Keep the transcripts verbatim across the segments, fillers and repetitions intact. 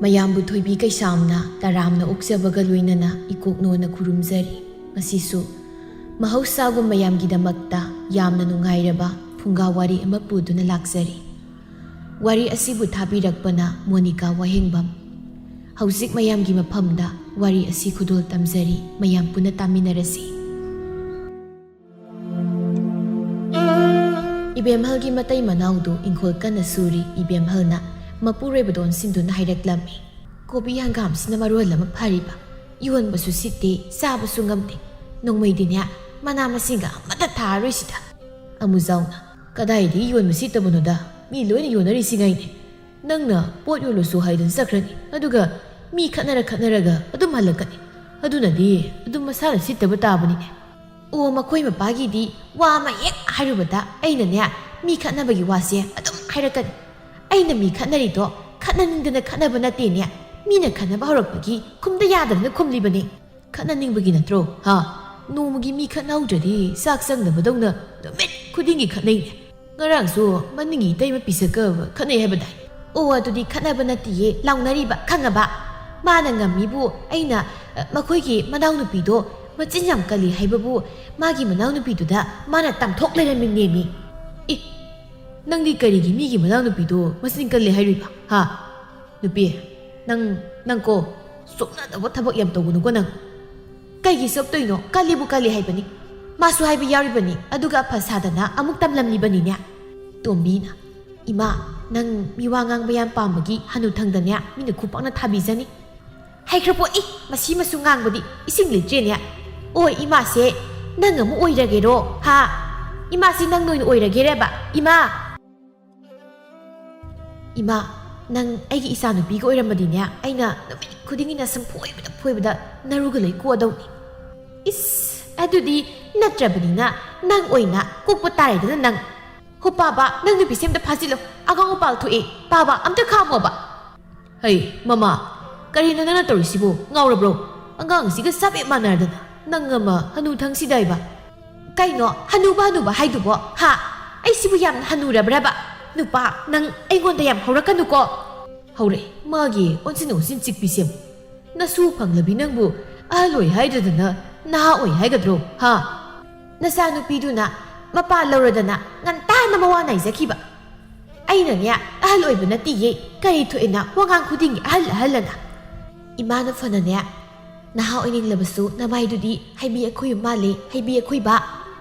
ꯃꯌꯥꯝꯕꯨ ꯊꯣꯏꯕꯤ ꯀꯩꯁꯥꯝꯅ ꯇꯔꯥꯝꯅ ꯑꯣꯛꯆꯕꯒ ꯂꯣꯏꯅꯅ ꯏꯀꯣꯛꯅꯣꯅ ꯈꯨꯔꯨꯝꯖꯔꯤ꯫ ꯉꯁꯤꯁꯨ ꯃꯍꯧꯁꯥꯒꯨꯝ ꯃꯌꯥꯝꯒꯤꯗꯃꯛꯇ ꯌꯥꯝꯅ ꯅꯨꯡꯉꯥꯏꯔꯕ ꯐꯨꯡꯒꯥ ꯋꯥꯔꯤ ꯑꯃ ꯄꯨꯗꯨꯅ ꯂꯥꯛꯆꯔꯤ꯫ ꯋꯥꯔꯤ ꯑꯁꯤꯕꯨ ꯊꯥꯕꯤꯔꯛꯄꯅ ꯃꯣꯅꯤꯀꯥ ꯋꯥꯍꯦꯡꯕꯝ꯫ ꯍꯧꯖꯤꯛ ꯃꯌꯥꯝꯒꯤ ꯃꯐꯝꯗ ꯋꯥꯔꯤ ꯑꯁꯤ ꯈꯨꯗꯣꯜ ꯇꯝꯖꯔꯤ, ꯃꯌꯥꯝ ꯄꯨꯟꯅ ꯇꯥꯃꯤꯟꯅꯔꯁꯤ꯫ ꯏꯕꯦꯝꯍꯜꯒꯤ ꯃꯇꯩ ꯃꯅꯥꯎꯗꯨ ꯏꯪꯈꯣꯜ ꯀꯟꯅ ꯁꯨꯔꯤ꯫ ꯏꯕꯦꯝꯍꯜꯅ ꯃꯄꯨꯔꯣꯏꯕꯗ ꯑꯣꯟꯁꯤꯟꯗꯨꯅ ꯍꯥꯏꯔꯛꯂꯝꯃꯤ, "ꯀꯣꯕꯤ ꯍꯪꯒꯥꯝꯁꯤꯅ ꯃꯔꯣꯜ ꯑꯃ ꯐꯔꯤꯕ, ꯌꯣꯟꯕꯁꯨ ꯁꯤꯠꯇꯦ, ꯆꯥꯕꯁꯨ ꯉꯝꯗꯦ꯫ ꯅꯣꯡꯃꯩꯗꯤꯅꯦ, ꯃꯅꯥ ꯃꯁꯤꯡꯒ ꯑꯃꯠꯇ ꯊꯥꯔꯔꯣꯏꯁꯤꯗ꯫" ꯑꯃꯨꯖꯥꯎꯅ, "ꯀꯗꯥꯏꯗꯒꯤ ꯌꯣꯟꯕ ꯁꯤꯠꯇꯕꯅꯣꯗ? ꯃꯤ ꯂꯣꯏꯅ ꯌꯣꯟꯅꯔꯤꯁꯤꯉꯩꯅꯦ꯫ ꯅꯪꯅ ꯄꯣꯠ ꯌꯣꯜꯂꯨꯁꯨ ꯍꯥꯏꯗꯨꯅ ꯆꯠꯈ꯭ꯔꯅꯤ, ꯑꯗꯨꯒ ꯃꯤ ꯈꯠꯅꯔ ꯈꯠꯅꯔꯒ ꯑꯗꯨꯝ ꯍꯜꯂꯛꯀꯅꯤ꯫ ꯑꯗꯨꯅꯗꯤ ꯑꯗꯨꯝ ꯃꯁꯥꯅ ꯁꯤꯠꯇꯕ ꯇꯥꯕꯅꯤꯅꯦ꯫" ꯑꯣ, ꯃꯈꯣꯏ ꯃꯄꯥꯒꯤꯗꯤ ꯋꯥ ꯑꯃ ꯍꯦꯛ ꯍꯥꯏꯔꯨꯕꯗ ꯑꯩꯅꯅꯦ, ꯃꯤ ꯈꯠꯅꯕꯒꯤ ꯋꯥꯁꯦ ꯑꯗꯨꯝ ꯍꯥꯏꯔꯛꯀꯅꯤ꯫ ꯑꯩꯅ ꯃꯤ ꯈꯠꯅꯔꯤꯗꯣ ꯈꯠꯅꯅꯤꯡꯗꯅ ꯈꯠꯅꯕ ꯅꯠꯇꯦꯅꯦ, ꯃꯤꯅ ꯈꯠꯅꯕ ꯍꯧꯔꯛꯄꯒꯤ ꯈꯨꯝꯗ ꯌꯥꯗꯗꯅ ꯈꯨꯝꯂꯤꯕꯅꯤ꯫ ꯈꯠꯅꯅꯤꯡꯕꯒꯤ ꯅꯠꯇ꯭ꯔꯣ? ꯍꯥ? ꯅꯣꯡꯃꯒꯤ ꯃꯤ ꯈꯠꯅꯍꯧꯗ꯭ꯔꯗꯤ ꯆꯥꯛ ꯆꯪꯗꯕꯗꯧꯅ ꯅꯨꯃꯤꯠ ꯈꯨꯗꯤꯡꯒꯤ ꯈꯠꯅꯩꯅꯦ꯫ ꯉꯔꯥꯡꯁꯨ ꯃꯅꯤꯡꯒꯤ ꯏꯇꯩꯃ ꯄꯤꯁꯛꯀ ꯈꯠꯅꯩ ꯍꯥꯏꯕꯗꯥꯏ? ꯑꯣ, ꯑꯗꯨꯗꯤ ꯈꯠꯅꯕ ꯅꯠꯇꯤꯌꯦ, ꯂꯥꯎꯅꯔꯤꯕ, ꯈꯪꯉꯕ? ꯃꯥꯅ ꯉꯝꯃꯤꯕꯨ ꯑꯩꯅ, ꯑ, ꯃꯈꯣꯏꯒꯤ ꯃꯅꯥꯎꯅꯨꯄꯤꯗꯣ ꯃꯆꯤꯟ ꯌꯥꯝ ꯀꯜꯂꯤ ꯍꯥꯏꯕꯕꯨ ꯃꯥꯒꯤ ꯃꯅꯥꯎꯅꯨꯄꯤꯗꯨꯗ ꯃꯥꯅ ꯇꯝꯊꯣꯛ ꯂꯩꯔꯝꯃꯤꯅꯦꯃꯤ꯫ ꯏ, ꯅꯪꯗꯤ ꯀꯔꯤꯒꯤ ꯃꯤꯒꯤ ꯃꯅꯥꯎꯅꯨꯄꯤꯗꯣ ꯃꯆꯤꯟ ꯀꯜꯂꯤ ꯍꯥꯏꯔꯤꯕ? ꯍꯥ? ꯅꯨꯄꯤ, ꯅꯪ, ꯅꯪ ꯀꯣ, ꯆꯣꯞꯅꯗꯕ ꯊꯕꯛ ꯌꯥꯝ ꯇꯧꯒꯅꯨꯀꯣ ꯅꯪ꯫ ꯀꯩꯒꯤ ꯆꯣꯞꯇꯣꯏꯅꯣ? ꯀꯜꯂꯤꯕꯨ ꯀꯜꯂꯤ ꯍꯥꯏꯕꯅꯤ꯫ ꯃꯥꯁꯨ ꯍꯥꯏꯕ ꯌꯥꯎꯔꯤꯕꯅꯤ, ꯑꯗꯨꯒ ꯑꯐ ꯁꯥꯗꯅ ꯑꯃꯨꯛ ꯇꯝꯂꯝꯂꯤꯕꯅꯤꯅꯦ꯫ ꯇꯣꯝꯕꯤꯅ, "ꯏꯃꯥ, ꯅꯪ ꯃꯤꯋꯥ ꯉꯥꯡꯕ ꯌꯥꯝ ꯄꯥꯝꯕꯒꯤ ꯍꯅꯨꯊꯪꯗꯅꯦ ꯃꯤꯅ ꯈꯨꯄꯥꯛꯅ ꯊꯥꯕꯤꯖꯅꯤ꯫" ꯍꯩꯈ꯭ꯔ ꯄꯣꯛꯏ, ꯃꯁꯤ ꯃꯁꯨ ꯉꯥꯡꯕꯗꯤ ꯏꯁꯤꯡ ꯂꯩꯇ꯭ꯔꯦꯅꯦ꯫ ꯑꯣꯏ, ꯏꯃꯥꯁꯦ ꯅꯪ ꯑꯃꯨꯛ ꯑꯣꯏꯔꯒꯦꯔꯣ? ꯍꯥ? ꯏꯃꯥꯁꯤ ꯅꯪ ꯑꯣꯏꯅ ꯑꯣꯏꯔꯒꯦꯔꯕ? ꯏꯃꯥ! ꯏꯃꯥ, ꯅꯪ ꯑꯩꯒꯤ ꯏꯆꯥꯅꯨꯄꯤꯒ ꯑꯣꯏꯔꯝꯃꯗꯤꯅꯦ, ꯑꯩꯅ ꯅꯨꯃꯤꯠ ꯈꯨꯗꯤꯡꯒꯤ ꯅꯁꯝ ꯐꯣꯏꯕꯗ ꯐꯣꯏꯕꯗ ꯅꯔꯨꯒ ꯂꯣꯏ ꯀꯣꯛꯑꯗꯧꯅꯤ꯫ ꯏꯁ, ꯑꯗꯨꯗꯤ ꯅꯠꯇ꯭ꯔꯕꯅꯤꯅ ꯅꯪ ꯑꯣꯏꯅ ꯀꯣꯛꯄ ꯇꯥꯔꯦꯗꯅ ꯅꯪ꯫ ꯍꯣ ꯄꯥꯕ, ꯅꯪ ꯅꯨꯄꯤꯁꯦ ꯑꯝꯇ ꯐꯥꯖꯤꯜꯂꯣ, ꯑꯉꯥꯡ ꯃꯄꯥꯜ ꯊꯣꯛꯑꯦ꯫ ꯄꯥꯕ, ꯑꯝꯇ ꯈꯥꯝꯃꯣꯕ꯫ ꯍꯩ, ꯃꯃꯥ, ꯀꯔꯤꯅꯣ ꯅꯪꯅ ꯇꯧꯔꯤꯁꯤꯕꯨ? ꯉꯥꯎꯔꯕ꯭ꯔꯣ? ꯑꯉꯥꯡꯁꯤꯒ ꯆꯞ ꯍꯦꯛ ꯃꯥꯟꯅꯔꯗꯅ꯫ ꯅꯪ ꯑꯃ ꯍꯅꯨꯊꯪꯁꯤꯗꯥꯏꯕ꯫ ꯀꯩꯅꯣ ꯍꯅꯨꯕ ꯍꯅꯨꯕ ꯍꯥꯏꯗꯨꯕꯣ? ꯍꯥ? ꯑꯩꯁꯤꯕꯨ ꯌꯥꯝꯅ ꯍꯅꯨꯔꯕ꯭ꯔꯕ? ꯅꯨꯄꯥ, ꯅꯪ ꯑꯩꯉꯣꯟꯗ ꯌꯥꯝ ꯍꯧꯔꯛꯀꯅꯨꯀꯣ꯫ ꯍꯧꯔꯛꯑꯦ ꯃꯥꯒꯤ ꯑꯣꯟꯁꯤꯟ ꯑꯣꯟꯁꯤꯟ ꯆꯤꯛꯄꯤꯁꯦ꯫ ꯅꯁꯨ ꯐꯪꯂꯕꯤ ꯅꯪꯕꯨ ꯑꯍꯜ ꯑꯣꯏ ꯍꯥꯏꯗ꯭ꯔꯗꯅ ꯅꯍꯥ ꯑꯣꯏ ꯍꯥꯏꯒꯗ꯭ꯔꯣ? ꯍꯥ? ꯅꯆꯥꯅꯨꯄꯤꯗꯨꯅ ꯃꯄꯥ ꯂꯧꯔꯗꯅ ꯉꯟꯇꯥꯅ ꯃꯋꯥ ꯅꯥꯏꯖꯈꯤꯕ꯫ ꯑꯩꯅꯅꯦ ꯑꯍꯜ ꯑꯣꯏꯕ ꯅꯠꯇꯤꯌꯦ, ꯀꯔꯤ ꯊꯣꯛꯑꯦꯅ ꯋꯥꯉꯥꯡ ꯈꯨꯗꯤꯡꯒꯤ ꯑꯍꯜ ꯑꯍꯜ ꯑꯅ꯫ ꯏꯃꯥꯅ ꯐꯅꯅꯦ ꯅꯍꯥ ꯑꯣꯏꯅꯤꯡꯂꯕꯁꯨ ꯅꯃꯥꯏꯗꯨꯗꯤ ꯍꯩꯕꯤ ꯑꯈꯨꯏꯕ ꯃꯥꯜꯂꯦ, ꯍꯩꯕꯤ ꯑꯈꯨꯏꯕ꯫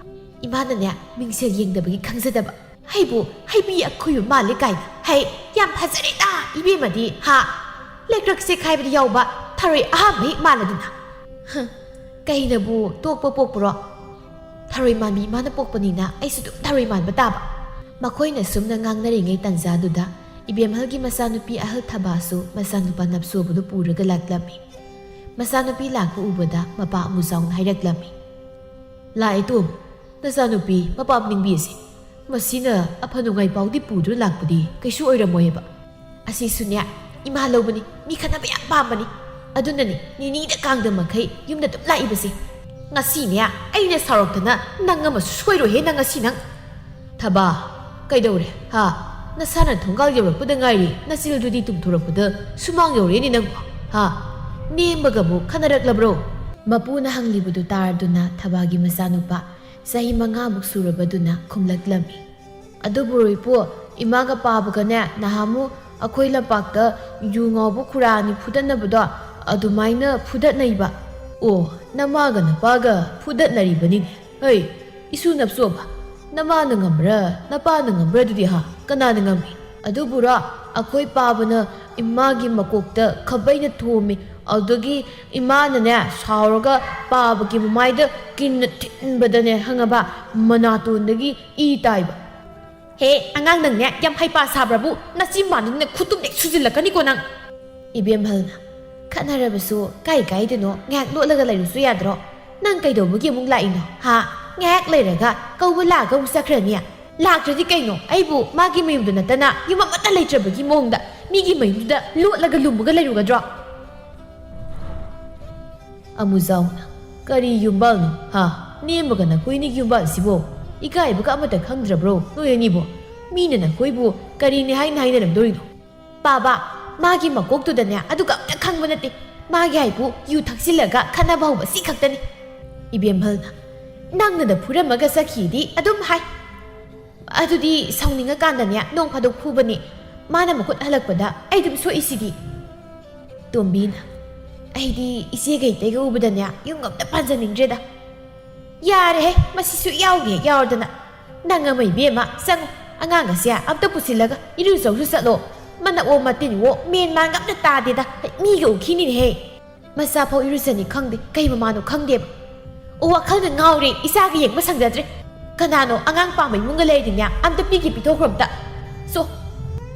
ꯏꯃꯥꯅꯅꯦ ꯃꯤꯡꯁꯦꯜ ꯌꯦꯡꯗꯕꯒꯤ ꯈꯪꯖꯗꯕ꯫ ꯍꯩꯕꯨ ꯍꯩꯕꯤ ꯑꯈꯨꯏꯕ ꯃꯥꯜꯂꯦ ꯀꯥꯏꯅ꯫ ꯍꯩ, ꯌꯥꯝ ꯐꯖꯔꯦꯗ ꯏꯕꯦꯝꯃꯗꯤ, ꯍꯥ? ꯂꯩꯀ꯭ꯔꯛ ꯆꯦꯛꯈꯥꯏꯕꯗ ꯌꯥꯎꯕ ꯊꯔꯣꯏ ꯑꯍꯥꯝꯕ ꯍꯦꯛ ꯃꯥꯜꯂꯗꯅ꯫ ꯍ, ꯀꯩꯅꯕꯨ ꯇꯣꯛꯄ ꯄꯣꯛꯄ꯭ꯔꯣ? ꯊꯔꯣꯏ ꯃꯥꯟꯕꯤ ꯏꯃꯥꯅ ꯄꯣꯛꯄꯅꯤꯅ ꯑꯩꯁꯨ ꯑꯗꯨꯝ ꯊꯔꯣꯏ ꯃꯥꯟꯕ ꯇꯥꯕ꯫ ꯃꯈꯣꯏꯅ ꯁꯨꯝꯅ ꯉꯥꯡꯅꯔꯤꯉꯩ ꯇꯥꯟꯖꯥꯗꯨꯗ ꯏꯕꯦꯝꯍꯜꯒꯤ ꯃꯆꯥꯅꯨꯄꯤ ꯑꯍꯜ ꯊꯕꯥꯁꯨ ꯃꯆꯥꯅꯨꯄꯥ ꯅꯞꯁꯣꯕꯗꯨ ꯄꯨꯔꯒ ꯂꯥꯛꯂꯝꯃꯤ꯫ ꯃꯆꯥꯅꯨꯄꯤ ꯂꯥꯛꯄ ꯎꯕꯗ ꯃꯄꯥ ꯑꯃꯨꯖꯥꯎꯅ ꯍꯥꯏꯔꯛꯂꯝꯃꯤ, "ꯂꯥꯛꯑꯦ ꯇꯣꯝ, ꯅꯆꯥꯅꯨꯄꯤ ꯃꯄꯥ ꯅꯤꯡꯕꯤꯁꯦ꯫ ꯃꯁꯤꯅ ꯑꯐ ꯅꯨꯡꯉꯥꯏ ꯄꯥꯎꯗꯤ ꯄꯨꯗꯨꯅ ꯂꯥꯛꯄꯗꯤ ꯀꯩꯁꯨ ꯑꯣꯏꯔꯝꯃꯣꯏꯕ꯫ ꯑꯁꯤꯁꯨꯅꯦ ꯏꯃꯥ ꯂꯧꯕꯅꯤ, ꯃꯤ ꯈꯠꯅꯕ ꯌꯥꯝ ꯄꯥꯝꯕꯅꯤ꯫ ꯑꯗꯨꯅꯅꯤ ꯅꯤꯅꯤꯗ ꯀꯥꯡꯗ ꯃꯈꯩ ꯌꯨꯝꯗ ꯑꯗꯨꯝ ꯂꯥꯛꯏꯕꯁꯦ꯫ ꯉꯁꯤꯅꯦ ꯑꯩꯅ ꯁꯥꯎꯔꯛꯇꯅ ꯅꯪ ꯑꯃꯁꯨ ꯁꯣꯏꯔꯣꯏꯍꯦ ꯅꯪ ꯉꯁꯤ ꯅꯪ꯫ ꯊꯕꯥ, ꯀꯩꯗꯧꯔꯦ? ꯍꯥ? ꯅꯁꯥꯅ ꯊꯣꯡꯒꯥꯜ ꯌꯧꯔꯛꯄꯗ ꯉꯥꯏꯔꯤ, ꯅꯆꯤꯜꯗꯨꯗꯤ ꯇꯨꯝꯊꯣꯔꯛꯄꯗ ꯁꯨꯃꯥꯡ ꯌꯧꯔꯦꯅꯦ ꯅꯪꯕꯣ꯫ ꯍꯥ? ꯅꯦꯝꯕꯒꯕꯨ ꯈꯟꯅꯔꯛꯂꯕ꯭ꯔꯣ?" ꯃꯄꯨꯅ ꯍꯪꯂꯤꯕꯗꯨ ꯇꯥꯔꯗꯨꯅ ꯊꯕꯥꯒꯤ ꯃꯆꯥꯅꯨꯄꯥ ꯆꯍꯤ ꯃꯉꯥꯃꯨꯛ ꯁꯨꯔꯕꯗꯨꯅ ꯈꯨꯝꯂꯛꯂꯝꯃꯤ꯫ "ꯑꯗꯨꯕꯨ ꯏꯄꯨ, ꯏꯃꯥꯒ ꯄꯥꯕꯒꯅꯦ ꯅꯍꯥꯟꯃꯨꯛ ꯑꯩꯈꯣꯏ ꯂꯝꯄꯥꯛꯇ ꯌꯨ ꯉꯥꯎꯕ ꯈꯨꯔꯥ ꯑꯅꯤ ꯐꯨꯗꯠꯅꯕꯗꯣ ꯑꯗꯨꯃꯥꯏꯅ ꯐꯨꯗꯠꯅꯩꯕ꯫" "ꯑꯣ, ꯅꯃꯥꯒ ꯅꯄꯥꯒ ꯐꯨꯗꯠꯅꯔꯤꯕꯅꯤꯅꯦ꯫ ꯍꯩ, ꯏꯁꯨ ꯅꯞꯆꯣꯕ, ꯅꯃꯥꯅ ꯉꯝꯕ꯭ꯔꯥ ꯅꯄꯥꯅ ꯉꯝꯕ꯭ꯔꯥ ꯑꯗꯨꯗꯤ, ꯍꯥ? ꯀꯅꯥꯅ ꯉꯝꯃꯤ? ꯑꯗꯨꯕꯨꯔꯣ ꯑꯩꯈꯣꯏ ꯄꯥꯕꯅ ꯏꯃꯥꯒꯤ ꯃꯀꯣꯛꯇ ꯈꯕꯩꯅ ꯊꯣꯝꯃꯤ꯫ ꯑꯗꯨꯗꯒꯤ ꯏꯃꯥꯅꯅꯦ ꯁꯥꯎꯔꯒ ꯄꯥꯕꯒꯤ ꯃꯃꯥꯏꯗ ꯀꯤꯟꯅ ꯊꯤꯟꯕꯗꯅꯦ ꯈꯪꯉꯕ ꯃꯅꯥꯇꯣꯟꯗꯒꯤ ꯏ ꯇꯥꯏꯕ꯫" "ꯍꯦ ꯑꯉꯥꯡ ꯅꯪꯅꯦ ꯌꯥꯝ ꯍꯩꯄꯥ ꯁꯥꯕ꯭ꯔꯕꯨ? ꯅꯆꯤꯟꯕꯥꯟꯗꯨꯅ ꯈꯨꯇꯨꯝꯗ ꯍꯦꯛ ꯁꯨꯖꯤꯜꯂꯛꯀꯅꯤꯀꯣ ꯅꯪ꯫" ꯏꯕꯦꯝꯍꯜꯅ, "ꯈꯠꯅꯔꯕꯁꯨ ꯀꯥꯏ ꯀꯥꯏꯗꯅꯣ ꯉꯥꯏꯍꯥꯛ ꯂꯣꯠꯂꯒ ꯂꯩꯔꯨꯁꯨ ꯌꯥꯗ꯭ꯔꯣ? ꯅꯪ ꯀꯩꯗꯧꯕꯒꯤ ꯑꯃꯨꯛ ꯂꯥꯛꯏꯅꯣ? ꯍꯥ? ꯉꯥꯏꯍꯥꯛ ꯂꯩꯔꯒ ꯀꯧꯕ ꯂꯥꯛꯑꯒ ꯑꯃꯨꯛ ꯆꯠꯈ꯭ꯔꯅꯤ꯫ ꯂꯥꯛꯇ꯭ꯔꯗꯤ ꯀꯩꯅꯣ? ꯑꯩꯕꯨ ꯃꯥꯒꯤ ꯃꯌꯨꯝꯗ ꯅꯠꯇꯅ ꯌꯨꯝ ꯑꯃꯠꯇ ꯂꯩꯇ꯭ꯔꯕꯒꯤ ꯃꯑꯣꯡꯗ ꯃꯤꯒꯤ ꯃꯌꯨꯝꯗꯨꯗ ꯂꯣꯠꯂꯒ ꯂꯨꯝꯃꯒ ꯂꯩꯔꯨꯒꯗ꯭ꯔꯣ?" ꯑꯃꯨꯖꯥꯎꯅ, "ꯀꯔꯤ ꯌꯨꯝꯕꯥꯜꯅꯣ? ꯍꯥ? ꯅꯦꯝꯕꯒ ꯅꯈꯣꯏ ꯑꯅꯤꯒꯤ ꯌꯨꯝꯕꯥꯜꯁꯤꯕꯣ? ꯏꯀꯥꯏꯕꯒ ꯑꯃꯠꯇ ꯈꯪꯗ꯭ꯔꯕ꯭ꯔꯣ ꯅꯣꯏ ꯑꯅꯤꯕꯣ? ꯃꯤꯅ ꯅꯈꯣꯏꯕꯨ ꯀꯔꯤꯅꯤ ꯍꯥꯏꯅ ꯍꯥꯏꯅꯔꯝꯗꯣꯔꯤꯅꯣ?" "ꯄꯥꯕ, ꯃꯥꯒꯤ ꯃꯀꯣꯛꯇꯨꯗꯅꯦ ꯑꯗꯨꯒ ꯑꯝꯇ ꯈꯪꯕ ꯅꯠꯇꯦ꯫ ꯃꯥꯒꯤ ꯍꯥꯏꯕꯨ ꯌꯨ ꯊꯛꯆꯤꯜꯂꯒ ꯈꯠꯅꯕ ꯍꯧꯕ ꯁꯤ ꯈꯛꯇꯅꯤ꯫ ꯏꯕꯦꯝꯍꯜꯅ, "ꯅꯪꯅꯗ ꯐꯨꯔꯝꯃꯒ ꯆꯠꯈꯤꯗꯤ ꯑꯗꯨꯝ ꯍꯥꯏ꯫ ꯑꯗꯨꯗꯤ ꯁꯥꯎꯅꯤꯡꯉꯀꯥꯟꯗꯅꯦ ꯅꯣꯡ ꯐꯥꯗꯣꯛ ꯐꯨꯕꯅꯤ꯫ ꯃꯥꯅ ꯃꯈꯨꯠ ꯍꯜꯂꯛꯄꯗ ꯑꯩ ꯑꯗꯨꯝ ꯁꯣꯛꯏꯁꯤꯗꯤ꯫" ꯇꯣꯝꯕꯤꯅ, "ꯑꯩꯗꯤ ꯏꯆꯦꯒ ꯏꯇꯩꯒ ꯎꯕꯗꯅꯦ ꯌꯨꯝ ꯑꯝꯇ ꯄꯥꯟꯖꯅꯤꯡꯗ꯭ꯔꯦꯗ꯫" "ꯌꯥꯔꯦꯍꯦ, ꯃꯁꯤꯁꯨ ꯌꯥꯎꯒꯦ ꯌꯥꯎꯔꯗꯅ꯫ ꯅꯪ ꯑꯃ ꯏꯕꯦꯝꯃ, ꯆꯪꯉꯨ, ꯑꯉꯥꯡ ꯑꯁꯦ ꯑꯝꯇ ꯄꯨꯁꯤꯜꯂꯒ ꯏꯔꯨꯖꯧꯁꯨ ꯆꯠꯂꯣ꯫ ꯃꯅꯞꯋꯣ ꯃꯇꯤꯟꯋꯣ ꯃꯦꯟ ꯃꯥꯟꯒ ꯑꯝꯇ ꯇꯥꯗꯦꯗ꯫ ꯃꯤꯒ ꯎꯈꯤꯅꯤꯅꯦꯍꯦ꯫ ꯃꯆꯥ ꯐꯥꯎ ꯏꯔꯨꯖꯅꯤ ꯈꯪꯗꯦ, ꯀꯩ ꯃꯃꯥꯅꯣ ꯈꯪꯗꯦꯕ꯫ ꯑꯣ, ꯋꯥꯈꯜꯒ ꯉꯥꯎꯔꯦ, ꯏꯆꯥꯒ ꯌꯦꯡꯕ ꯁꯪꯖꯗ꯭ꯔꯦ꯫ ꯀꯅꯥꯅꯣ ꯑꯉꯥꯡ ꯄꯥꯝꯕ ꯏꯃꯨꯡꯒ ꯂꯩꯔꯗꯤꯅꯦ ꯑꯝꯇ ꯄꯤꯒꯦ, ꯄꯤꯊꯣꯛꯈ꯭ꯔꯣ ꯑꯝꯇ꯫ ꯁꯣ꯫"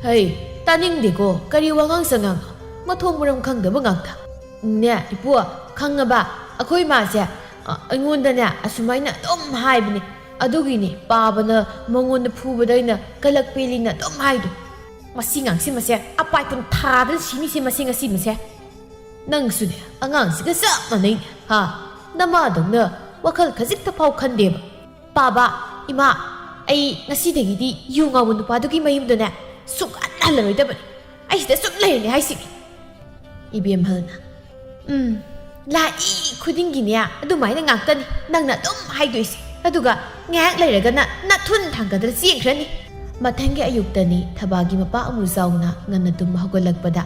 "ꯍꯩ, ꯇꯥꯅꯤꯡꯗꯦꯀꯣ, ꯀꯔꯤ ꯋꯥꯉꯥꯡ ꯁꯉꯥꯡꯅꯣ? ꯃꯊꯣꯡ ꯃꯔꯝ ꯈꯪꯗꯕ ꯉꯥꯛꯇ꯫ ꯅꯦ ꯏꯄꯨ, ꯈꯪꯉꯕ? ꯑꯩꯈꯣꯏ ꯃꯥꯁꯦ, ꯑ, ꯑꯩꯉꯣꯟꯗꯅꯦ ꯑꯁꯨꯃꯥꯏꯅ ꯑꯗꯨꯝ ꯍꯥꯏꯕꯅꯦ꯫ ꯑꯗꯨꯒꯤꯅꯦ ꯄꯥꯕꯅ ꯃꯉꯣꯟꯗ ꯐꯨꯕꯗ ꯑꯩꯅ ꯀꯂꯛ ꯄꯦꯜꯂꯤꯅ ꯑꯗꯨꯝ ꯍꯥꯏꯗꯣ꯫ ꯃꯁꯤ ꯉꯥꯡꯁꯤ ꯃꯁꯦ ꯑꯄꯥꯏ ꯀꯨꯟꯊ꯭ꯔꯥꯗ ꯁꯤꯅꯤꯁꯦ ꯃꯁꯤ ꯉꯁꯤ ꯃꯁꯦ꯫ ꯅꯪꯁꯨꯅꯦ ꯑꯉꯥꯡꯁꯤꯒ ꯆꯞ ꯃꯥꯟꯅꯩꯅꯦ, ꯍꯥ? ꯅꯃꯥꯗꯧꯅ ꯋꯥꯈꯜ ꯈꯖꯤꯛꯇ ꯐꯥꯎ ꯈꯟꯗꯦꯕ꯫ ꯄꯥꯕ, ꯏꯃꯥ, ꯑꯩ ꯉꯁꯤꯗꯒꯤꯗꯤ ꯌꯨ ꯉꯥꯎꯕ ꯅꯨꯄꯥꯗꯨꯒꯤ ꯃꯌꯨꯝꯗꯅꯦ ꯁꯨꯡꯍꯟ ꯍꯜꯂꯔꯣꯏꯗꯕꯅꯤ꯫ ꯑꯩ ꯁꯤꯗ ꯁꯨꯝ ꯂꯩꯔꯅꯤ ꯍꯥꯏꯁꯤꯅꯤ꯫" ꯏꯕꯦꯝꯍꯜꯅ, "ꯎꯝ, ꯂꯥꯛꯏ ꯈꯨꯗꯤꯡꯒꯤꯅꯦ ꯑꯗꯨꯃꯥꯏꯅ ꯉꯥꯛꯇꯅꯤ ꯅꯪꯅ ꯑꯗꯨꯝ ꯍꯥꯏꯗꯣꯏꯁꯦ꯫ ꯑꯗꯨꯒ ꯉꯥꯏꯍꯥꯛ ꯂꯩꯔꯒꯅ ꯅꯥꯊꯨꯟ ꯊꯥꯡꯒꯠꯇꯅ ꯆꯦꯟꯈ꯭ꯔꯅꯤ꯫" ꯃꯊꯪꯒꯤ ꯑꯌꯨꯛꯇꯅꯤ ꯊꯕꯥꯒꯤ ꯃꯄꯥ ꯑꯃꯨ ꯆꯥꯎꯅ ꯉꯟꯅ ꯇꯨꯝꯕ ꯍꯧꯒꯠꯂꯛꯄꯗ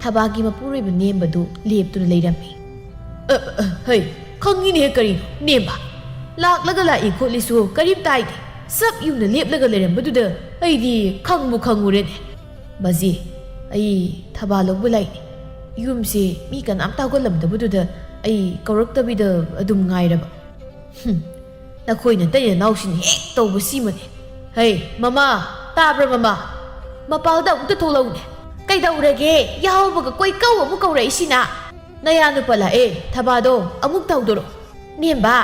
ꯊꯕꯥꯒꯤ ꯃꯄꯨꯔꯣꯏꯕ ꯅꯦꯝꯕꯗꯨ ꯂꯦꯞꯇꯨꯅ ꯂꯩꯔꯝꯃꯤ꯫ "ꯑ, ꯑ, ꯍꯩ, ꯈꯪꯉꯤꯅꯦꯍꯦ ꯀꯔꯤꯅꯣ, ꯅꯦꯝꯕ? ꯂꯥꯛꯂꯒ ꯂꯥꯛꯏ ꯈꯣꯠꯂꯤꯁꯨ ꯀꯔꯤꯝ ꯇꯥꯏꯗꯦ꯫ ꯆꯞ ꯌꯨꯝꯗ ꯂꯦꯞꯂꯒ ꯂꯩꯔꯝꯕꯗꯨꯗ ꯑꯩꯗꯤ ꯈꯪꯕꯨ ꯈꯪꯉꯨꯔꯦꯅꯦ꯫" "ꯃꯖꯤ, ꯑꯩ ꯊꯕꯥ ꯂꯧꯕ ꯂꯥꯛꯏꯅꯦ꯫ ꯌꯨꯝꯁꯦ ꯃꯤ ꯀꯅꯥꯝꯇ ꯍꯧꯒꯠꯂꯝꯗꯕꯗꯨꯗ ꯑꯩ ꯀꯧꯔꯛꯇꯕꯤꯗ ꯑꯗꯨꯝ ꯉꯥꯏꯔꯕ꯫" "ꯍꯨꯝ, ꯅꯈꯣꯏ ꯅꯇꯩ ꯅꯅꯥꯎꯁꯤꯡ ꯍꯦꯛ ꯇꯧꯕꯁꯤꯃꯅꯦ꯫ ꯍꯩ, ꯃꯃꯥ, ꯇꯥꯕ꯭ꯔꯥ ꯃꯃꯥ? ꯃꯄꯥꯜꯗ ꯑꯃꯨꯛꯇ ꯊꯣꯛꯂꯛꯎꯅꯦ꯫" "ꯀꯩꯗꯧꯔꯒꯦ? ꯌꯥꯍꯧꯕꯒ ꯀꯣꯏ ꯀꯧ ꯑꯃꯨꯛ ꯀꯧꯔꯛꯏꯁꯤꯅ?" "ꯅꯌꯥ ꯅꯨꯄꯥ ꯂꯥꯛꯑꯦ, ꯊꯕꯥꯗꯣ ꯑꯃꯨꯛ ꯇꯧꯗꯣꯔꯣ꯫" "ꯅꯦꯝꯕ,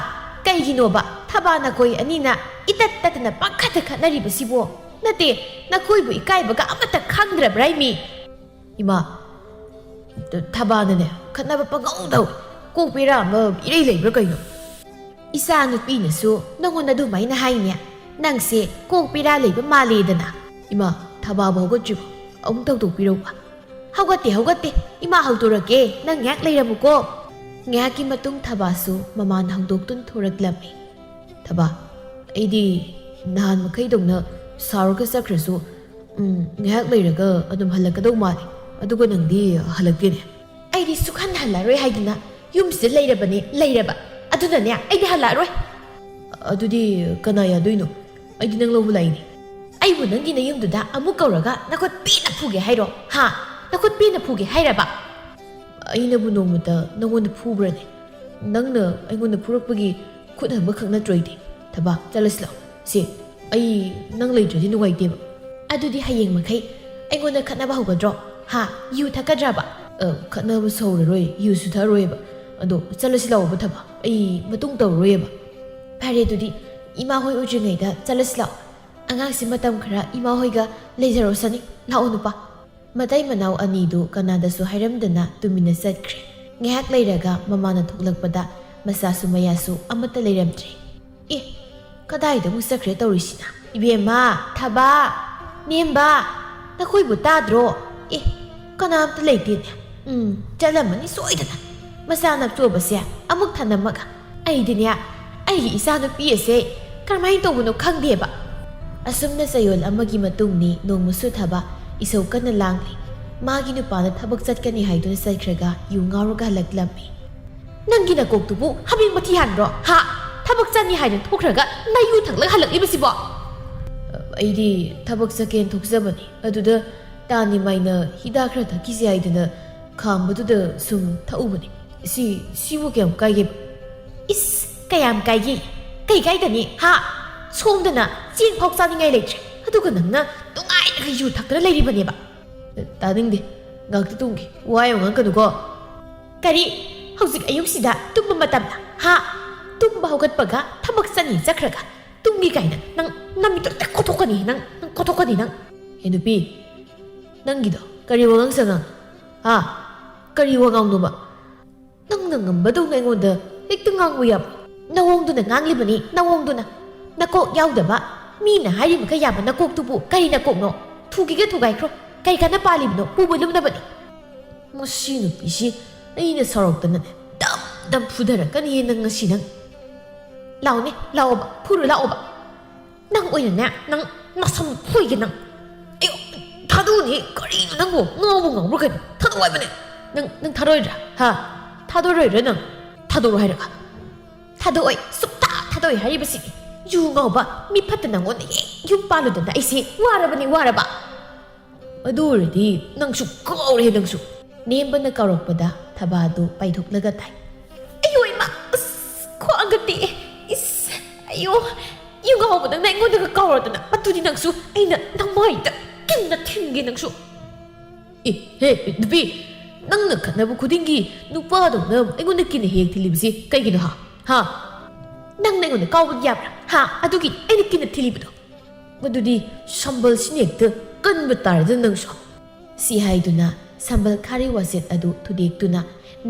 ꯀꯩꯒꯤꯅꯣꯕ ꯊꯕꯥ ꯅꯈꯣꯏ ꯑꯅꯤꯅ ꯏꯇꯠ ꯇꯠꯇꯅ ꯄꯪꯈꯠꯇ ꯈꯠꯅꯔꯤꯕꯁꯤꯕꯣ? ꯅꯠꯇꯦ, ꯅꯈꯣꯏꯕꯨ ꯏꯀꯥꯏꯕꯒ ꯑꯃꯠꯇ ꯈꯪꯗ꯭ꯔꯕ꯭ꯔꯥ ꯃꯤ?" "ꯏꯃꯥ, ꯊꯕꯥꯅꯅꯦ ꯈꯠꯅꯕ ꯄꯪꯍꯧ ꯇꯧꯏ꯫ ꯀꯣꯛ ꯄꯤꯔꯥ ꯑꯃ ꯏꯔꯩ ꯂꯩꯕ꯭ꯔꯥ ꯀꯩꯅꯣ?" "ꯏꯆꯥ ꯅꯨꯄꯤꯅꯁꯨ ꯅꯉꯣꯟꯗ ꯑꯗꯨꯃꯥꯏꯅ ꯍꯥꯏꯅꯦ꯫ ꯅꯪꯁꯦ ꯀꯣꯛ ꯄꯤꯔꯥ ꯂꯩꯕ ꯃꯥꯜꯂꯦꯗꯅ꯫" "ꯏꯃꯥ, ꯊꯕꯥꯕꯨ ꯍꯧꯒꯠꯇ꯭ꯔꯤꯕꯣ? ꯑꯃꯨꯛ ꯇꯧꯊꯣꯛꯄꯤꯔꯛꯎꯕ꯫" "ꯍꯧꯒꯠꯇꯦ, ꯍꯧꯒꯠꯇꯦ, ꯏꯃꯥ ꯍꯧꯗꯣꯔꯛꯀꯦ, ꯅꯪ ꯉꯥꯏꯍꯥꯛ ꯂꯩꯔꯝꯃꯨꯀꯣ꯫" ꯉꯥꯏꯍꯥꯛꯀꯤ ꯃꯇꯨꯡ ꯊꯕꯥꯁꯨ ꯃꯃꯥꯟ ꯍꯧꯗꯣꯛꯇꯨꯅ ꯊꯣꯔꯛꯂꯝꯃꯤ꯫ "ꯊꯕꯥ, ꯑꯩꯗꯤ ꯅꯍꯥꯟ ꯃꯈꯩꯗꯧꯅ ꯁꯥꯎꯔꯒ ꯆꯠꯈ꯭ꯔꯁꯨ, ꯎꯝ, ꯉꯥꯏꯍꯥꯛ ꯂꯩꯔꯒ ꯑꯗꯨꯝ ꯍꯜꯂꯛꯀꯗꯧ ꯃꯥꯜꯂꯦ꯫ ꯑꯗꯨꯒ ꯅꯪꯗꯤ ꯍꯜꯂꯛꯇꯦꯅꯦ꯫" "ꯑꯩꯗꯤ ꯁꯨꯛꯍꯟ ꯍꯜꯂꯔꯣꯏ ꯍꯥꯏꯗꯅ ꯌꯨꯝꯁꯤꯗ ꯂꯩꯔꯕꯅꯦ, ꯂꯩꯔꯕ꯫ ꯑꯗꯨꯅꯅꯦ, ꯑꯩꯗꯤ ꯍꯜꯂꯛꯑꯔꯣꯏ꯫" "ꯑꯗꯨꯗꯤ ꯀꯅꯥ ꯌꯥꯗꯣꯏꯅꯣ? ꯑꯩꯗꯤ ꯅꯪ ꯂꯧꯕ ꯂꯥꯛꯏꯅꯦ꯫" "ꯑꯩꯕꯨ ꯅꯪꯒꯤ ꯅꯌꯨꯝꯗꯨꯗ ꯑꯃꯨꯛ ꯀꯧꯔꯒ ꯅꯈꯨꯠ ꯄꯦꯟꯅ ꯐꯨꯒꯦ ꯍꯥꯏꯔꯣ? ꯍꯥ? ꯅꯈꯨꯠ ꯄꯦꯟꯅ ꯐꯨꯒꯦ ꯍꯥꯏꯔꯕ?" "ꯑꯩꯅꯕꯨ ꯅꯣꯡꯃꯇ ꯅꯪꯉꯣꯟꯗ ꯐꯨꯕ꯭ꯔꯅꯦ? ꯅꯪꯅ ꯑꯩꯉꯣꯟꯗ ꯐꯨꯔꯛꯄꯒꯤ ꯈꯨꯠ ꯍꯟꯕꯈꯛ ꯅꯠꯇ꯭ꯔꯣ ꯑꯩꯗꯤ? ꯊꯕꯥ, ꯆꯠꯂꯁꯤ ꯂꯥꯛꯑꯣ꯫ ꯁꯦ, ꯑꯩ ꯅꯪ ꯂꯩꯇ꯭ꯔꯗꯤ ꯅꯨꯡꯉꯥꯏꯇꯦꯕ꯫" "ꯑꯗꯨꯗꯤ ꯍꯌꯦꯡ ꯃꯈꯩ ꯑꯩꯉꯣꯟꯗ ꯈꯠꯅꯕ ꯍꯧꯒꯗ꯭ꯔꯣ? ꯍꯥ? ꯌꯨ ꯊꯛꯀꯗ꯭ꯔꯕ?" "ꯑ, ꯈꯠꯅꯕꯁꯨ ꯍꯧꯔꯔꯣꯏ, ꯌꯨꯁꯨ ꯊꯛꯑꯔꯣꯏꯕ꯫ ꯑꯗꯣ ꯆꯠꯂꯁꯤ ꯂꯥꯛꯑꯣꯕ ꯊꯕꯥ, ꯑꯩ ꯃꯇꯨꯡ ꯇꯧꯔꯔꯣꯏꯕ꯫" "ꯐꯔꯦ, ꯑꯗꯨꯗꯤ ꯏꯃꯥ ꯍꯣꯏ ꯎꯗ꯭ꯔꯤꯉꯩꯗ ꯆꯠꯂꯁꯤ ꯂꯥꯛꯑꯣ꯫ ꯑꯉꯥꯡꯁꯤ ꯃꯇꯝ ꯈꯔ ꯏꯃꯥ ꯍꯣꯏꯒ ꯂꯩꯖꯔꯣꯁꯅꯤ꯫ ꯂꯥꯛꯑꯣ ꯅꯨꯄꯥ꯫" ꯃꯇꯩ ꯃꯅꯥꯎ ꯑꯅꯤꯗꯨ ꯀꯅꯥꯗꯁꯨ ꯍꯥꯏꯔꯝꯗꯅ ꯇꯨꯃꯤꯟꯅ ꯆꯠꯈ꯭ꯔꯦ꯫ ꯉꯥꯏꯍꯥꯛ ꯂꯩꯔꯒ ꯃꯃꯥꯅ ꯊꯣꯛꯂꯛꯄꯗ ꯃꯆꯥꯁꯨ ꯃꯌꯥꯁꯨ ꯑꯃꯠꯇ ꯂꯩꯔꯝꯗ꯭ꯔꯦ꯫ "ꯑꯦ, ꯀꯗꯥꯏꯗ ꯑꯃꯨꯛ ꯆꯠꯈ꯭ꯔꯦ ꯇꯧꯔꯤꯁꯤꯅ? ꯏꯕꯦꯝꯃ, ꯊꯕꯥ, ꯅꯦꯝꯕ, ꯅꯈꯣꯏꯕꯨ ꯇꯥꯗ꯭ꯔꯣ? ꯑꯦ, ꯀꯅꯥꯝꯇ ꯂꯩꯇꯦꯅꯦ꯫ ꯎꯝ, ꯆꯠꯂꯝꯃꯅꯤ ꯁꯣꯏꯗꯅ꯫ ꯃꯆꯥ ꯅꯞꯆꯣꯕꯁꯦ ꯑꯃꯨꯛ ꯊꯅꯝꯃꯒ꯫ ꯑꯩꯗꯤꯅꯦ, ꯑꯩꯒꯤ ꯏꯆꯥꯅꯨꯄꯤ ꯑꯁꯦ ꯀꯔꯝꯍꯥꯏꯅ ꯇꯧꯕꯅꯣ ꯈꯪꯗꯦꯕ꯫" ꯑꯁꯨꯝꯅ ꯆꯌꯣꯜ ꯑꯃꯒꯤ ꯃꯇꯨꯡꯅꯤ꯫ ꯅꯣꯡꯃꯁꯨ ꯊꯕꯥ ꯏꯁꯧ ꯀꯟꯅ ꯂꯥꯡꯂꯤ꯫ ꯃꯥꯒꯤ ꯅꯨꯄꯥꯅ ꯊꯕꯛ ꯆꯠꯀꯅꯤ ꯍꯥꯏꯗꯨꯅ ꯆꯠꯈ꯭ꯔꯒ ꯌꯨ ꯉꯥꯎꯔꯒ ꯍꯜꯂꯛꯂꯝꯃꯤ꯫ "ꯅꯪꯒꯤ ꯅꯀꯣꯛꯇꯨꯕꯨ ꯍꯥꯃꯦꯡ ꯃꯊꯤ ꯍꯥꯟꯕ꯭ꯔꯣ? ꯍꯥ? ꯊꯕꯛ ꯆꯠꯅꯤ ꯍꯥꯏꯗꯨꯅ ꯊꯣꯛꯈ꯭ꯔꯒ ꯅꯌꯨ ꯊꯛꯂꯒ ꯍꯜꯂꯛꯂꯤꯕꯁꯤꯕꯣ?" "ꯑꯩꯗꯤ ꯊꯕꯛ ꯆꯠꯀꯦꯅ ꯊꯣꯛꯆꯕꯅꯤ꯫ ꯑꯗꯨꯗ ꯇꯥꯅꯤ ꯃꯥꯏꯅ ꯍꯤꯗꯥꯛ ꯈꯔ ꯊꯛꯈꯤꯁꯤ ꯍꯥꯏꯗꯅ ꯈꯥꯝꯕꯗꯨꯗ ꯁꯨꯝ ꯊꯛꯎꯕꯅꯤ꯫ ꯁꯤ, ꯁꯤꯕꯨ ꯀꯌꯥꯝ ꯀꯥꯏꯒꯦꯕ?" "ꯏꯁ, ꯀꯌꯥꯝ ꯀꯥꯏꯒꯦ? ꯀꯩ ꯀꯥꯏꯗꯅꯤ? ꯍꯥ? ꯁꯣꯝꯗꯅ ꯆꯦꯡ ꯐꯥꯎ ꯆꯥꯅꯤꯡꯉꯥꯏ ꯂꯩꯇ꯭ꯔꯦ, ꯑꯗꯨꯒ ꯅꯪꯅ ꯅꯨꯡꯉꯥꯏꯅ ꯌꯨ ꯊꯛꯇꯅ ꯂꯩꯔꯤꯕꯅꯦꯕ꯫" "ꯇꯥꯅꯤꯡꯗꯦ, ꯉꯥꯛꯇ ꯇꯨꯝꯒꯦ, ꯋꯥ ꯌꯥꯝ ꯉꯥꯡꯒꯅꯨꯀꯣ꯫" "ꯀꯔꯤ? ꯍꯧꯖꯤꯛ ꯑꯌꯨꯛꯁꯤꯗ ꯇꯨꯝꯕ ꯃꯇꯝꯗ? ꯍꯥ? ꯇꯨꯝꯕ ꯍꯧꯒꯠꯄꯒ ꯊꯕꯛ ꯆꯠꯅꯤ ꯆꯠꯈ꯭ꯔꯒ ꯇꯨꯝꯒꯦ ꯀꯥꯏꯅ ꯅꯪ ꯅꯃꯤꯠꯇꯣ ꯂꯣꯏ ꯀꯣꯊꯣꯛꯀꯅꯤ ꯅꯪ, ꯅꯪ ꯀꯣꯊꯣꯛꯀꯅꯤ ꯅꯪ꯫" "ꯑꯦ ꯅꯨꯄꯤ, ꯅꯪꯒꯤꯗꯣ ꯀꯔꯤ ꯋꯥꯉꯥꯡ ꯁꯉꯥꯡ? ꯍꯥ? ꯀꯔꯤ ꯋꯥꯉꯥꯡꯅꯣꯕ? ꯅꯪꯅ ꯉꯝꯕꯗꯧꯅ ꯑꯩꯉꯣꯟꯗ ꯍꯦꯛꯇ ꯉꯥꯡꯕ ꯌꯥꯕ? ꯅꯋꯣꯡꯗꯨꯅ ꯉꯥꯡꯂꯤꯕꯅꯤ, ꯅꯋꯣꯡꯗꯨꯅ꯫ ꯅꯀꯣꯛ ꯌꯥꯎꯗꯕ, ꯃꯤꯅ ꯍꯥꯏꯔꯤꯃꯈꯩ ꯌꯥꯕ ꯅꯀꯣꯛꯇꯨꯕꯨ ꯀꯔꯤ ꯅꯀꯣꯛꯅꯣ? ꯊꯨꯒꯤꯒ ꯊꯨꯒꯥꯏꯈ꯭ꯔꯣ꯫ ꯀꯩ ꯀꯥꯟꯅ ꯄꯥꯜꯂꯤꯕꯅꯣ? ꯄꯨꯕ ꯂꯨꯝꯅꯕꯅꯤ꯫ ꯃꯁꯤ ꯅꯨꯄꯤꯁꯤ ꯑꯩꯅ ꯁꯥꯎꯔꯛꯇꯅꯅꯦ ꯗꯝ ꯗꯝ ꯐꯨꯊꯔꯛꯀꯅꯤꯌꯦ ꯅꯪ ꯉꯁꯤ ꯅꯪ꯫ ꯂꯥꯛꯑꯣꯅꯦ, ꯂꯥꯛꯑꯣꯕ, ꯐꯨꯔꯨ ꯂꯥꯛꯑꯣꯕ꯫ ꯅꯪ ꯑꯣꯏꯅꯅꯦ, ꯅꯪ ꯅꯁꯝ ꯐꯣꯏꯒꯦ ꯅꯪ꯫ ꯑꯌꯣ, ꯊꯥꯗꯣꯛꯑꯅꯤ꯫ ꯀꯔꯤꯅꯣ ꯅꯪꯕꯨ? ꯉꯥꯎꯕ ꯉꯥꯎꯕ꯭ꯔꯥ ꯀꯩꯅꯣ? ꯊꯥꯗꯣꯛꯑꯣ ꯍꯥꯏꯕꯅꯦ꯫ ꯅꯪ, ꯅꯪ ꯊꯥꯗꯣꯛꯑꯣꯏꯗ꯭ꯔꯥ? ꯍꯥ? ꯊꯥꯗꯣꯛꯑꯣꯏꯗ꯭ꯔꯥ ꯅꯪ? ꯊꯥꯗꯣꯛꯑꯣ ꯍꯥꯏꯔꯒ꯫ ꯊꯥꯗꯣꯛꯑꯣꯏ, ꯁꯨꯛꯊꯥ ꯊꯥꯗꯣꯛꯑꯣꯏ ꯍꯥꯏꯔꯤꯕꯁꯤꯅꯤ꯫ ꯌꯨ ꯉꯥꯎꯕ, ꯃꯤ ꯐꯠꯇ ꯅꯪꯉꯣꯟꯗ ꯍꯦꯛ ꯌꯨꯝ ꯄꯥꯜꯂꯨꯗꯅ ꯑꯩꯁꯦ ꯋꯥꯔꯕꯅꯤ, ꯋꯥꯔꯕ꯫ ꯑꯗꯨ ꯑꯣꯏꯔꯗꯤ ꯅꯪꯁꯨ ꯀꯥꯎꯔꯦ ꯅꯪꯁꯨ꯫ ꯅꯦꯝꯕꯅ ꯀꯥꯎꯔꯛꯄꯗ ꯊꯕꯥꯗꯨ ꯄꯥꯏꯊꯣꯛꯂꯒ ꯇꯥꯏ꯫ ꯑꯌꯣ ꯏꯃꯥ, ꯑꯁ, ꯈ꯭ꯋꯥꯡꯒ ꯇꯦꯛꯑꯦ꯫ ꯏꯁ, ꯑꯌꯣ, ꯌꯨ ꯉꯥꯎꯕ ꯅꯪꯅ ꯑꯩꯉꯣꯟꯗꯒ ꯀꯥꯎꯔꯗꯅ, ꯑꯗꯨꯗꯤ ꯅꯪꯁꯨ ꯑꯩꯅ ꯅꯃꯥꯏꯗ ꯀꯤꯟꯅ ꯊꯤꯟꯒꯦ ꯅꯪꯁꯨ꯫ ꯑꯦ, ꯍꯦ, ꯅꯨꯄꯤ, ꯅꯪꯅ ꯈꯠꯅꯕ ꯈꯨꯗꯤꯡꯒꯤ ꯅꯨꯄꯥꯗꯧꯅ ꯑꯩꯉꯣꯟꯗ ꯀꯤꯟꯅ ꯍꯦꯛ ꯊꯤꯜꯂꯤꯕꯁꯤ ꯀꯩꯒꯤꯅꯣ, ꯍꯥ? ꯍꯥ? ꯅꯪꯅ ꯑꯩꯉꯣꯟꯗ ꯀꯥꯎꯕꯗꯤ ꯌꯥꯕ꯭ꯔꯥ? ꯍꯥ? ꯑꯗꯨꯒꯤ ꯑꯩꯅ ꯀꯤꯟꯅ ꯊꯤꯜꯂꯤꯕꯗꯣ? ꯃꯗꯨꯗꯤ ꯁꯝꯕꯜꯁꯤꯅ ꯍꯦꯛꯇ ꯀꯟꯕ ꯇꯥꯔꯦꯗ ꯅꯪꯁꯨ꯫ ꯁꯤ ꯍꯥꯏꯗꯨꯅ ꯁꯝꯕꯜ ꯈꯥꯔꯤ ꯋꯥꯆꯦꯠ ꯑꯗꯨ ꯊꯨꯗꯦꯛꯇꯨꯅ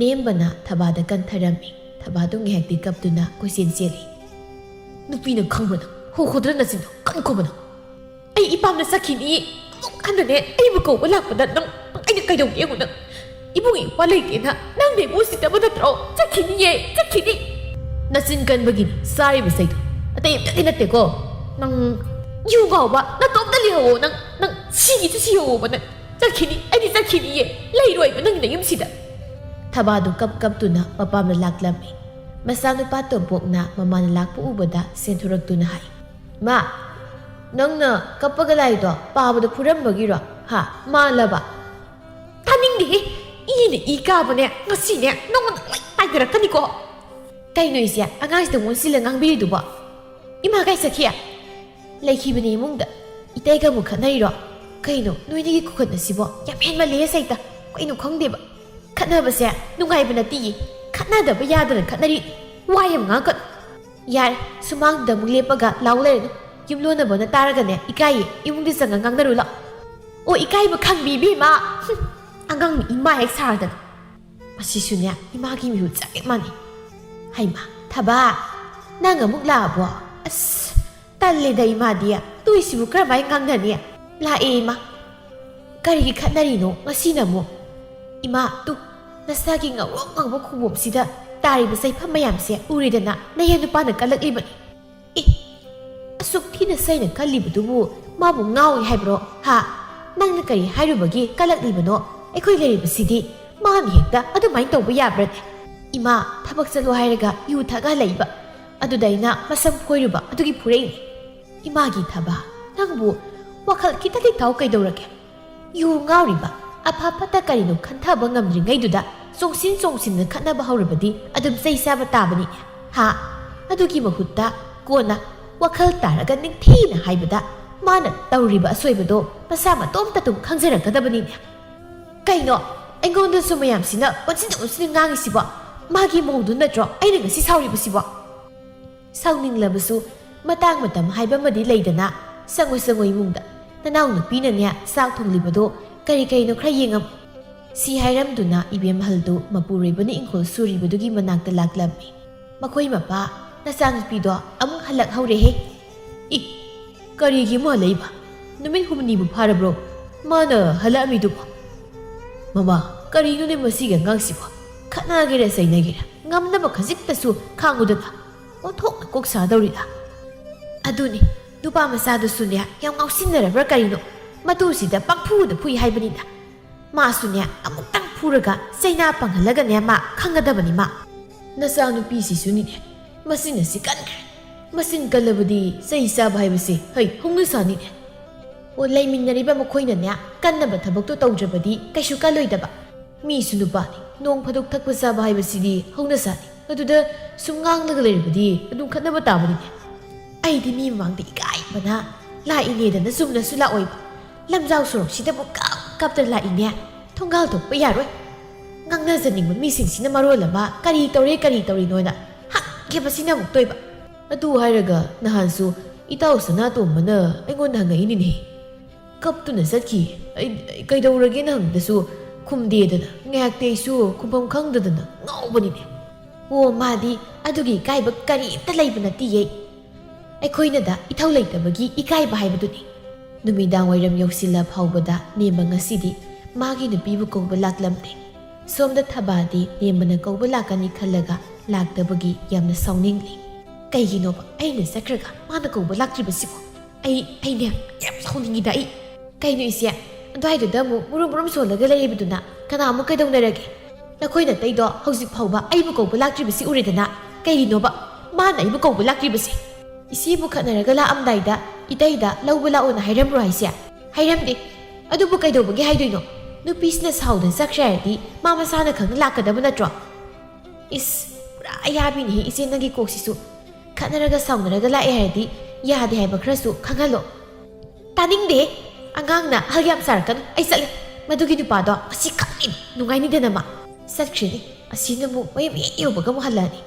ꯅꯦꯝꯕꯅ ꯊꯕꯥꯗ ꯀꯟꯊꯔꯝꯃꯤ꯫ ꯊꯕꯥꯗꯨ ꯉꯥꯏꯍꯥꯛꯇꯤ ꯀꯞꯇꯨꯅ ꯀꯣꯏꯆꯦꯟ ꯆꯦꯜꯂꯤ꯫ ꯅꯨꯄꯤꯅ ꯈꯪꯕ꯭ꯔꯥ ꯅꯪ? ꯍꯧꯈꯣꯗ꯭ꯔ ꯅꯆꯤꯟꯗꯣ ꯀꯟꯈꯣꯕ ꯅꯪ꯫ ꯑꯩ ꯏꯄꯥꯝꯗ ꯆꯠꯈꯤꯅꯤ꯫ ꯑꯃꯨꯛ ꯍꯟꯅꯅꯦ ꯑꯩꯕꯨ ꯀꯧꯕ ꯂꯥꯛꯄꯗ ꯅꯪ ꯑꯩꯅ ꯀꯩꯗꯧꯒꯦ ꯌꯦꯡꯉꯨ ꯅꯪ꯫ ꯏꯕꯨꯡ ꯏꯄ꯭ꯋꯥ ꯂꯩꯇꯦꯅ ꯅꯪꯅ ꯑꯩꯕꯨ ꯎꯁꯤꯠꯇꯕ ꯅꯠꯇ꯭ꯔꯣ? ꯆꯠꯈꯤꯅꯤꯌꯦ, ꯆꯠꯈꯤꯅꯤ꯫ ꯅꯆꯤꯟ ꯀꯟꯕꯒꯤꯅꯤ ꯆꯥꯔꯤꯕ ꯆꯩꯗꯣ꯫ ꯑꯇꯩ ꯑꯝꯇꯗꯤ ꯅꯠꯇꯦꯀꯣ꯫ ꯅꯪ ꯌꯨ ꯉꯥꯎꯕ, ꯅꯇꯣꯝꯇ ꯂꯩꯍꯧꯋꯣ ꯅꯪ꯫ ꯅꯪ ꯁꯤꯒꯤꯁꯨ ꯁꯤꯍꯧꯋꯣꯕ ꯅꯪ꯫ ꯆꯠꯈꯤꯅꯤ, ꯑꯩꯗꯤ ꯆꯠꯈꯤꯅꯤꯌꯦ꯫ ꯂꯩꯔꯣꯏꯕ ꯅꯪꯒꯤ ꯅꯌꯨꯝꯁꯤꯗ꯫ ꯊꯕꯥꯗꯨ ꯀꯞ ꯀꯞꯇꯨꯅ ꯃꯄꯥꯝꯗ ꯂꯥꯛꯂꯝꯃꯤ꯫ ꯃꯆꯥꯅꯨꯄꯥ ꯇꯣꯝꯄꯣꯛꯅ ꯃꯃꯥꯅ ꯂꯥꯛꯄ ꯎꯕꯗ ꯆꯦꯟꯊꯣꯔꯛꯇꯨꯅ ꯍꯥꯏ, "ꯃꯥ, ꯅꯪꯅ ꯀꯞꯄꯒ ꯂꯥꯛꯏꯗꯣ ꯄꯥꯕꯗ ꯐꯨꯔꯝꯕꯒꯤꯔꯣ? ꯍꯥ? ꯃꯥꯜꯂꯕ?" ꯇꯥꯅꯤꯡꯗꯦꯍꯦ! ꯏꯅ ꯏ ꯀꯥꯕꯅꯦ, ꯉꯁꯤꯅꯦ ꯅꯉꯣꯟꯗ ꯂꯣꯏ ꯇꯥꯏꯊꯔꯛꯀꯅꯤꯀꯣ꯫ ꯀꯩꯅꯣ ꯏꯆꯦ, ꯑꯉꯥꯡꯁꯤꯗ ꯑꯣꯟꯁꯤꯜꯂ ꯉꯥꯡꯕꯤꯔꯤꯗꯨꯕꯣ? ꯏꯃꯥ ꯀꯥꯏ ꯆꯠꯈꯤ? ꯂꯩꯈꯤꯕꯅꯦ ꯏꯃꯨꯡꯗ꯫ ꯏꯇꯩꯒ ꯑꯃꯨꯛ ꯈꯠꯅꯩꯔꯣ? ꯀꯩꯅꯣ, ꯅꯣꯏꯅꯤꯒꯤ ꯈꯨꯈꯠꯅꯁꯤꯕꯣ? ꯌꯥꯝ ꯍꯦꯟꯃꯜꯂꯦꯍꯦ ꯁꯩꯇ꯫ ꯀꯩꯅꯣ ꯈꯪꯗꯦꯕ꯫ ꯈꯠꯅꯕꯁꯦ ꯅꯨꯡꯉꯥꯏꯕ ꯅꯠꯇꯤꯌꯦ꯫ ꯈꯠꯅꯗꯕ ꯌꯥꯗꯅ ꯈꯠꯅꯔꯤ꯫ ꯋꯥ ꯌꯥꯝ ꯉꯥꯡꯒꯅꯨ꯫ ꯌꯥꯔꯦ, ꯁꯨꯃꯥꯡꯗ ꯑꯃꯨꯛ ꯂꯦꯞꯄꯒ ꯂꯥꯎ ꯂꯩꯔꯅꯨ꯫ ꯌꯨꯝꯂꯣꯟꯅꯕꯅ ꯇꯥꯔꯒꯅꯦ, ꯏꯀꯥꯏꯌꯦ꯫ ꯏꯃꯨꯡꯗ ꯆꯪꯉ ꯉꯥꯡꯅꯔꯨ ꯂꯥꯎ꯫ ꯑꯣ, ꯏꯀꯥꯏꯕ ꯈꯪꯕꯤ ꯏꯕꯦꯝꯃ꯫ ꯍꯨꯝ, ꯑꯉꯥꯡꯅ ꯏꯃꯥ ꯍꯦꯛ ꯁꯥꯔꯗꯅ꯫ ꯃꯁꯤꯁꯨꯅꯦ, ꯏꯃꯥꯒꯤ ꯃꯤꯍꯨꯠ ꯆꯞ ꯍꯦꯛ ꯃꯥꯟꯅꯩ꯫ ꯍꯩꯃꯥ, ꯊꯕꯥ, ꯅꯪ ꯑꯃꯨꯛ ꯂꯥꯛꯑꯕꯣ? ꯑꯁ, ꯇꯜꯂꯦꯗ ꯏꯃꯥꯗꯤ꯫ ꯇꯣꯏꯁꯤꯕꯨ ꯀꯔꯝꯍꯥꯏꯅ ꯉꯥꯡꯅꯅꯤ? ꯂꯥꯛꯑꯦ ꯏꯃꯥ꯫ ꯀꯔꯤꯒꯤ ꯈꯠꯅꯔꯤꯅꯣ ꯉꯁꯤꯅ ꯑꯃꯨꯛ? ꯏꯃꯥ, ꯇꯨ, ꯅꯁꯥꯒꯤ ꯉꯧꯔꯣꯛ ꯉꯧꯕ ꯈꯨꯕꯣꯝꯁꯤꯗ ꯇꯥꯔꯤꯕ ꯆꯩꯐꯝ ꯃꯌꯥꯝꯁꯦ ꯎꯔꯦꯗꯅ, ꯅꯌꯥ ꯅꯨꯄꯥꯅ ꯀꯜꯂꯛꯂꯤꯕꯅꯤ꯫ ꯑꯦ, ꯑꯁꯨꯛ ꯊꯤꯅ ꯆꯩꯅ ꯀꯜꯂꯤꯕꯗꯨꯕꯨ ꯃꯥꯕꯨ ꯉꯥꯎꯏ ꯍꯥꯏꯕ꯭ꯔꯣ? ꯍꯥ? ꯅꯪꯅ ꯀꯔꯤ ꯍꯥꯏꯔꯨꯕꯒꯤ ꯀꯜꯂꯛꯂꯤꯕꯅꯣ? ꯑꯩꯈꯣꯏ ꯂꯩꯔꯤꯕꯁꯤꯗꯤ ꯃꯥꯅ ꯍꯦꯛꯇ ꯑꯗꯨꯃꯥꯏꯅ ꯇꯧꯕ ꯌꯥꯕ꯭ꯔꯅꯦ? ꯏꯃꯥ, ꯊꯕꯛ ꯆꯠꯂꯣ ꯍꯥꯏꯔꯒ ꯌꯨ ꯊꯛꯑ ꯂꯩꯕ꯫ ꯑꯗꯨꯗ ꯑꯩꯅ ꯃꯁꯝ ꯐꯣꯏꯔꯨꯕ ꯑꯗꯨꯒꯤ ꯐꯨꯔꯛꯏꯅꯤ꯫ ꯏꯃꯥꯒꯤ ꯊꯕ, ꯅꯪꯕꯨ ꯋꯥꯈꯜ ꯈꯤꯇꯗꯤ ꯊꯥꯎ ꯀꯩꯗꯧꯔꯒꯦ? ꯌꯨ ꯉꯥꯎꯔꯤꯕ, ꯑꯐ ꯐꯠꯇ ꯀꯔꯤꯅꯣ ꯈꯟꯊꯕ ꯉꯝꯗ꯭ꯔꯤꯉꯩꯗꯨꯗ ꯆꯣꯡꯁꯤꯟ ꯆꯣꯡꯁꯤꯟꯅ ꯈꯠꯅꯕ ꯍꯧꯔꯕꯗꯤ ꯑꯗꯨꯝ ꯆꯩ ꯆꯥꯕ ꯇꯥꯕꯅꯤ꯫ ꯍꯥ? ꯑꯗꯨꯒꯤ ꯃꯍꯨꯠꯇ ꯀꯣꯟꯅ ꯋꯥꯈꯜ ꯇꯥꯔꯒ ꯅꯤꯡꯊꯤꯅ ꯍꯥꯏꯕꯗ ꯃꯥꯅ ꯇꯧꯔꯤꯕ ꯑꯁꯣꯏꯕꯗꯣ ꯃꯁꯥ ꯃꯇꯣꯝꯇ ꯑꯗꯨꯝ ꯈꯪꯖꯔꯛꯀꯗꯕꯅꯤꯅꯦ꯫ ꯀꯩꯅꯣ? ꯑꯩꯉꯣꯟꯗꯁꯨ ꯃꯌꯥꯝꯁꯤꯅ ꯑꯣꯟꯁꯤꯟ ꯑꯣꯟꯁꯤꯟ ꯉꯥꯡꯉꯤꯁꯤꯕꯣ? ꯃꯥꯒꯤ ꯃꯧꯗꯨ ꯅꯠꯇ꯭ꯔꯣ ꯑꯩꯅ ꯉꯁꯤ ꯁꯥꯎꯔꯤꯕꯁꯤꯕꯣ? ꯁꯥꯎꯅꯤꯡꯂꯕꯁꯨ ꯃꯇꯥꯡ ꯃꯇꯝ ꯍꯥꯏꯕ ꯑꯃꯗꯤ ꯂꯩꯗꯅ꯫ ꯆꯪꯉꯣ, ꯆꯪꯉꯣ ꯏꯃꯨꯡꯗ꯫ ꯅꯅꯥꯎꯅꯨꯄꯤꯅꯅꯦ ꯆꯥꯛ ꯊꯣꯡꯂꯤꯕꯗꯣ ꯀꯔꯤ ꯀꯩꯅꯣ ꯈꯔ ꯌꯦꯡꯉꯝꯃꯨ꯫ ꯁꯤ ꯍꯥꯏꯔꯝꯗꯨꯅ ꯏꯕꯦꯝꯍꯜꯗꯨ ꯃꯄꯨꯔꯣꯏꯕꯅ ꯏꯪꯈꯣꯜ ꯁꯨꯔꯤꯕꯗꯨꯒꯤ ꯃꯅꯥꯛꯇ ꯂꯥꯛꯂꯝꯃꯤ꯫ ꯃꯈꯣꯏ ꯃꯄꯥ, ꯅꯆꯥꯅꯨꯄꯤꯗꯣ ꯑꯃꯨꯛ ꯍꯜꯂꯛꯍꯧꯔꯦꯍꯦ꯫ ꯏ, ꯀꯔꯤꯒꯤ ꯑꯃꯨꯛ ꯍꯜꯂꯛꯏꯕ? ꯅꯨꯃꯤꯠ ꯍꯨꯝꯅꯤꯕꯨ ꯐꯥꯔꯕ꯭ꯔꯣ ꯃꯥꯅ ꯍꯜꯂꯛꯑꯝꯃꯤꯗꯨꯕꯣ? ꯃꯃꯥ, ꯀꯔꯤꯅꯣꯅꯦ ꯃꯁꯤꯒꯤ ꯑꯉꯥꯡꯁꯤꯕꯣ? ꯈꯠꯅꯒꯦꯔꯥ ꯆꯩꯅꯒꯦꯔꯥ ꯉꯝꯅꯕ ꯈꯖꯤꯛꯇꯁꯨ ꯈꯥꯡꯉꯨꯗꯅ꯫ ꯑꯣꯟꯊꯣꯛꯅ ꯀꯣꯛ ꯁꯥꯗꯧꯔꯤꯗ꯫ ꯑꯗꯨꯅꯤ, ꯅꯨꯄꯥ ꯃꯆꯥꯗꯨꯁꯨꯅꯦ ꯌꯥꯝ ꯉꯥꯎꯁꯤꯟꯅꯔꯕ꯭ꯔꯥ ꯀꯔꯤꯅꯣ? ꯃꯇꯨꯁꯤꯗ ꯄꯪꯐꯨꯗ ꯐꯨꯏ ꯍꯥꯏꯕꯅꯤꯗ꯫ ꯃꯥꯁꯨꯅꯦ ꯑꯃꯨꯛꯇꯪ ꯐꯨꯔꯒ ꯆꯩꯅꯥ ꯄꯪꯍꯜꯂꯒꯅꯦ ꯃꯥ ꯈꯪꯒꯗꯕꯅꯤ ꯃꯥ꯫ ꯅꯆꯥꯅꯨꯄꯤꯁꯤꯁꯨꯅꯤꯅꯦ, ꯃꯆꯤꯟ ꯑꯁꯤ ꯀꯟꯈ꯭ꯔꯦ꯫ ꯃꯆꯤꯟ ꯀꯜꯂꯕꯗꯤ ꯆꯩ ꯆꯥꯕ ꯍꯥꯏꯕꯁꯦ ꯍꯩ ꯍꯧꯅꯁꯥꯅꯤꯅꯦ꯫ ꯑꯣ, ꯂꯩꯃꯤꯟꯅꯔꯤꯕ ꯃꯈꯣꯏꯅꯅꯦ ꯀꯟꯅꯕ ꯊꯕꯛꯇꯣ ꯇꯧꯗ꯭ꯔꯕꯗꯤ ꯀꯩꯁꯨ ꯀꯜꯂꯣꯏꯗꯕ꯫ ꯃꯤꯁꯨ ꯅꯨꯄꯥꯅꯤ, ꯅꯣꯡ ꯐꯥꯗꯣꯛ ꯊꯛꯄ ꯆꯥꯕ ꯍꯥꯏꯕꯁꯤꯗꯤ ꯍꯧꯅꯁꯥꯅꯤ꯫ ꯑꯗꯨꯗ ꯁꯨꯝ ꯉꯥꯡꯂꯒ ꯂꯩꯔꯕꯗꯤ ꯑꯗꯨꯝ ꯈꯠꯅꯕ ꯇꯥꯕꯅꯤꯅꯦ꯫ ꯑꯩꯗꯤ ꯃꯤ ꯃꯃꯥꯡꯗ ꯏꯀꯥꯏꯕꯅ ꯂꯥꯛꯏꯅꯦꯗꯅ ꯆꯨꯝꯅꯁꯨ ꯂꯥꯛꯑꯣꯏꯕ꯫ ꯂꯝꯖꯥꯎ ꯁꯣꯔꯣꯛꯁꯤꯗꯕꯨ ꯀꯞ ꯀꯞꯇ ꯂꯥꯛꯏꯅꯦ꯫ ꯊꯣꯡꯒꯥꯜ ꯊꯣꯛꯄ ꯌꯥꯔꯣꯏ꯫ ꯉꯥꯡꯅꯖꯅꯤꯡꯕ ꯃꯤꯁꯤꯡꯁꯤꯅ ꯃꯔꯣꯜ ꯑꯃ ꯀꯔꯤ ꯇꯧꯔꯦ, ꯀꯔꯤ ꯇꯧꯔꯤꯅꯣꯅ ꯍꯪꯒꯦꯕꯁꯤꯅ ꯑꯃꯨꯛꯇꯣꯏꯕ꯫ ꯑꯗꯨ ꯍꯥꯏꯔꯒ ꯅꯍꯥꯟꯁꯨ ꯏꯇꯥꯎ ꯁꯅꯥꯇꯣꯝꯕꯅ ꯑꯩꯉꯣꯟꯗ ꯍꯪꯉꯛꯏꯅꯤꯅꯦ꯫ ꯀꯞꯇꯨꯅ ꯆꯠꯈꯤ꯫ ꯑꯩ, ꯑꯩ ꯀꯩꯗꯧꯔꯒꯦꯅ ꯍꯪꯕꯗꯁꯨ ꯈꯨꯝꯗꯦꯗꯅ꯫ ꯉꯥꯏꯍꯥꯛꯇꯤ ꯑꯩꯁꯨ ꯈꯨꯝꯐꯝ ꯈꯪꯗꯗꯅ ꯉꯥꯎꯕꯅꯤꯅꯦ꯫ ꯑꯣ, ꯃꯥꯗꯤ ꯑꯗꯨꯒꯤ ꯏꯀꯥꯏꯕ ꯀꯔꯤꯝꯇ ꯂꯩꯕ ꯅꯠꯇꯤꯌꯦ꯫ ꯑꯩꯈꯣꯏꯅꯗ ꯏꯊꯧ ꯂꯩꯇꯕꯒꯤ ꯏꯀꯥꯏꯕ ꯍꯥꯏꯕꯗꯨꯅꯤ꯫ ꯅꯨꯃꯤꯗꯥꯡ ꯋꯥꯏꯔꯝ ꯌꯧꯁꯤꯜꯂ ꯐꯥꯎꯕꯗ ꯅꯦꯝꯕ ꯉꯁꯤꯗꯤ ꯃꯥꯒꯤ ꯅꯨꯄꯤꯕꯨ ꯀꯧꯕ ꯂꯥꯛꯂꯝꯗꯦ꯫ ꯁꯣꯝꯗ ꯊꯕꯥꯗꯤ ꯅꯦꯝꯕꯅ ꯀꯧꯕ ꯂꯥꯛꯀꯅꯤ ꯈꯜꯂꯒ ꯂꯥꯛꯇꯕꯒꯤ ꯌꯥꯝꯅ ꯁꯥꯎꯅꯤꯡꯂꯤ꯫ ꯀꯩꯒꯤꯅꯣꯕ ꯑꯩꯅ ꯆꯠꯈ꯭ꯔꯒ ꯃꯥꯅ ꯀꯧꯕ ꯂꯥꯛꯇ꯭ꯔꯤꯕꯁꯤꯕꯣ? ꯑꯩ ꯑꯩꯅꯦ ꯌꯥꯝ ꯁꯥꯎꯅꯤꯡꯉꯤꯗ ꯑꯩ꯫ ꯀꯩꯅꯣ ꯏꯆꯦ, ꯑꯗꯨꯋꯥꯏꯗꯨꯗ ꯑꯃꯨꯛ ꯃꯨꯔꯨꯝ ꯃꯨꯔꯨꯝ ꯁꯣꯜꯂꯒ ꯂꯩꯔꯤꯕꯗꯨꯅ ꯀꯅꯥ ꯑꯃꯨꯛ ꯀꯩꯗꯧꯅꯔꯒꯦ? ꯅꯈꯣꯏ ꯅꯇꯩꯗꯣ ꯍꯧꯖꯤꯛ ꯐꯥꯎꯕ ꯑꯩꯕꯨ ꯀꯧꯕ ꯂꯥꯛꯇ꯭ꯔꯤꯕꯁꯤ ꯎꯔꯦꯗꯅ꯫ ꯀꯩꯒꯤꯅꯣꯕ ꯃꯥꯅ ꯑꯩꯕꯨ ꯀꯧꯕ ꯂꯥꯛꯇ꯭ꯔꯤꯕꯁꯤ? ꯏꯆꯦꯕꯨ ꯈꯠꯅꯔꯒ ꯂꯥꯛꯑꯝꯗꯥꯏꯗ ꯏꯇꯩꯗ ꯂꯧꯕ ꯂꯥꯛꯑꯣꯅ ꯍꯥꯏꯔꯝꯕ꯭ꯔꯣ ꯍꯥꯏꯁꯦ? ꯍꯥꯏꯔꯝꯗꯦ꯫ ꯑꯗꯨꯕꯨ ꯀꯩꯗꯧꯕꯒꯤ ꯍꯥꯏꯗꯣꯏꯅꯣ? ꯅꯨꯄꯤꯁꯤꯅ ꯁꯥꯎꯗꯅ ꯆꯠꯈ꯭ꯔꯦ ꯍꯥꯏꯔꯗꯤ ꯃꯥ ꯃꯁꯥꯅ ꯈꯪꯅ ꯂꯥꯛꯀꯗꯕ ꯅꯠꯇ꯭ꯔꯣ? ꯏꯁ, ꯄꯨꯔꯥ ꯑꯌꯥꯕꯤꯅꯤꯍꯦ ꯏꯆꯦ ꯅꯪꯒꯤ ꯀꯣꯛꯁꯤꯁꯨ꯫ ꯈꯠꯅꯔꯒ ꯁꯥꯎꯅꯔꯒ ꯂꯥꯛꯑꯦ ꯍꯥꯏꯔꯗꯤ ꯌꯥꯗꯦ ꯍꯥꯏꯕ ꯈꯔꯁꯨ ꯈꯪꯍꯜꯂꯣ꯫ ꯇꯥꯅꯤꯡꯗꯦ꯫ ꯑꯉꯥꯡꯅ ꯑꯍꯜ ꯌꯥꯝ ꯁꯥꯔꯛꯀꯅꯨ꯫ ꯑꯩ ꯆꯠꯂꯦ꯫ ꯃꯗꯨꯒꯤ ꯅꯨꯄꯥꯗꯣ ꯉꯁꯤ ꯈꯪꯅꯤ ꯅꯨꯡꯉꯥꯏꯅꯤꯗꯅ ꯃꯥ꯫ ꯆꯠꯈ꯭ꯔꯤꯅꯤ꯫ ꯑꯁꯤꯅ ꯑꯃꯨꯛ ꯃꯌꯨꯝ ꯍꯦꯛ ꯌꯧꯕꯒ ꯑꯃꯨꯛ ꯍꯜꯂꯛꯑꯅꯤ꯫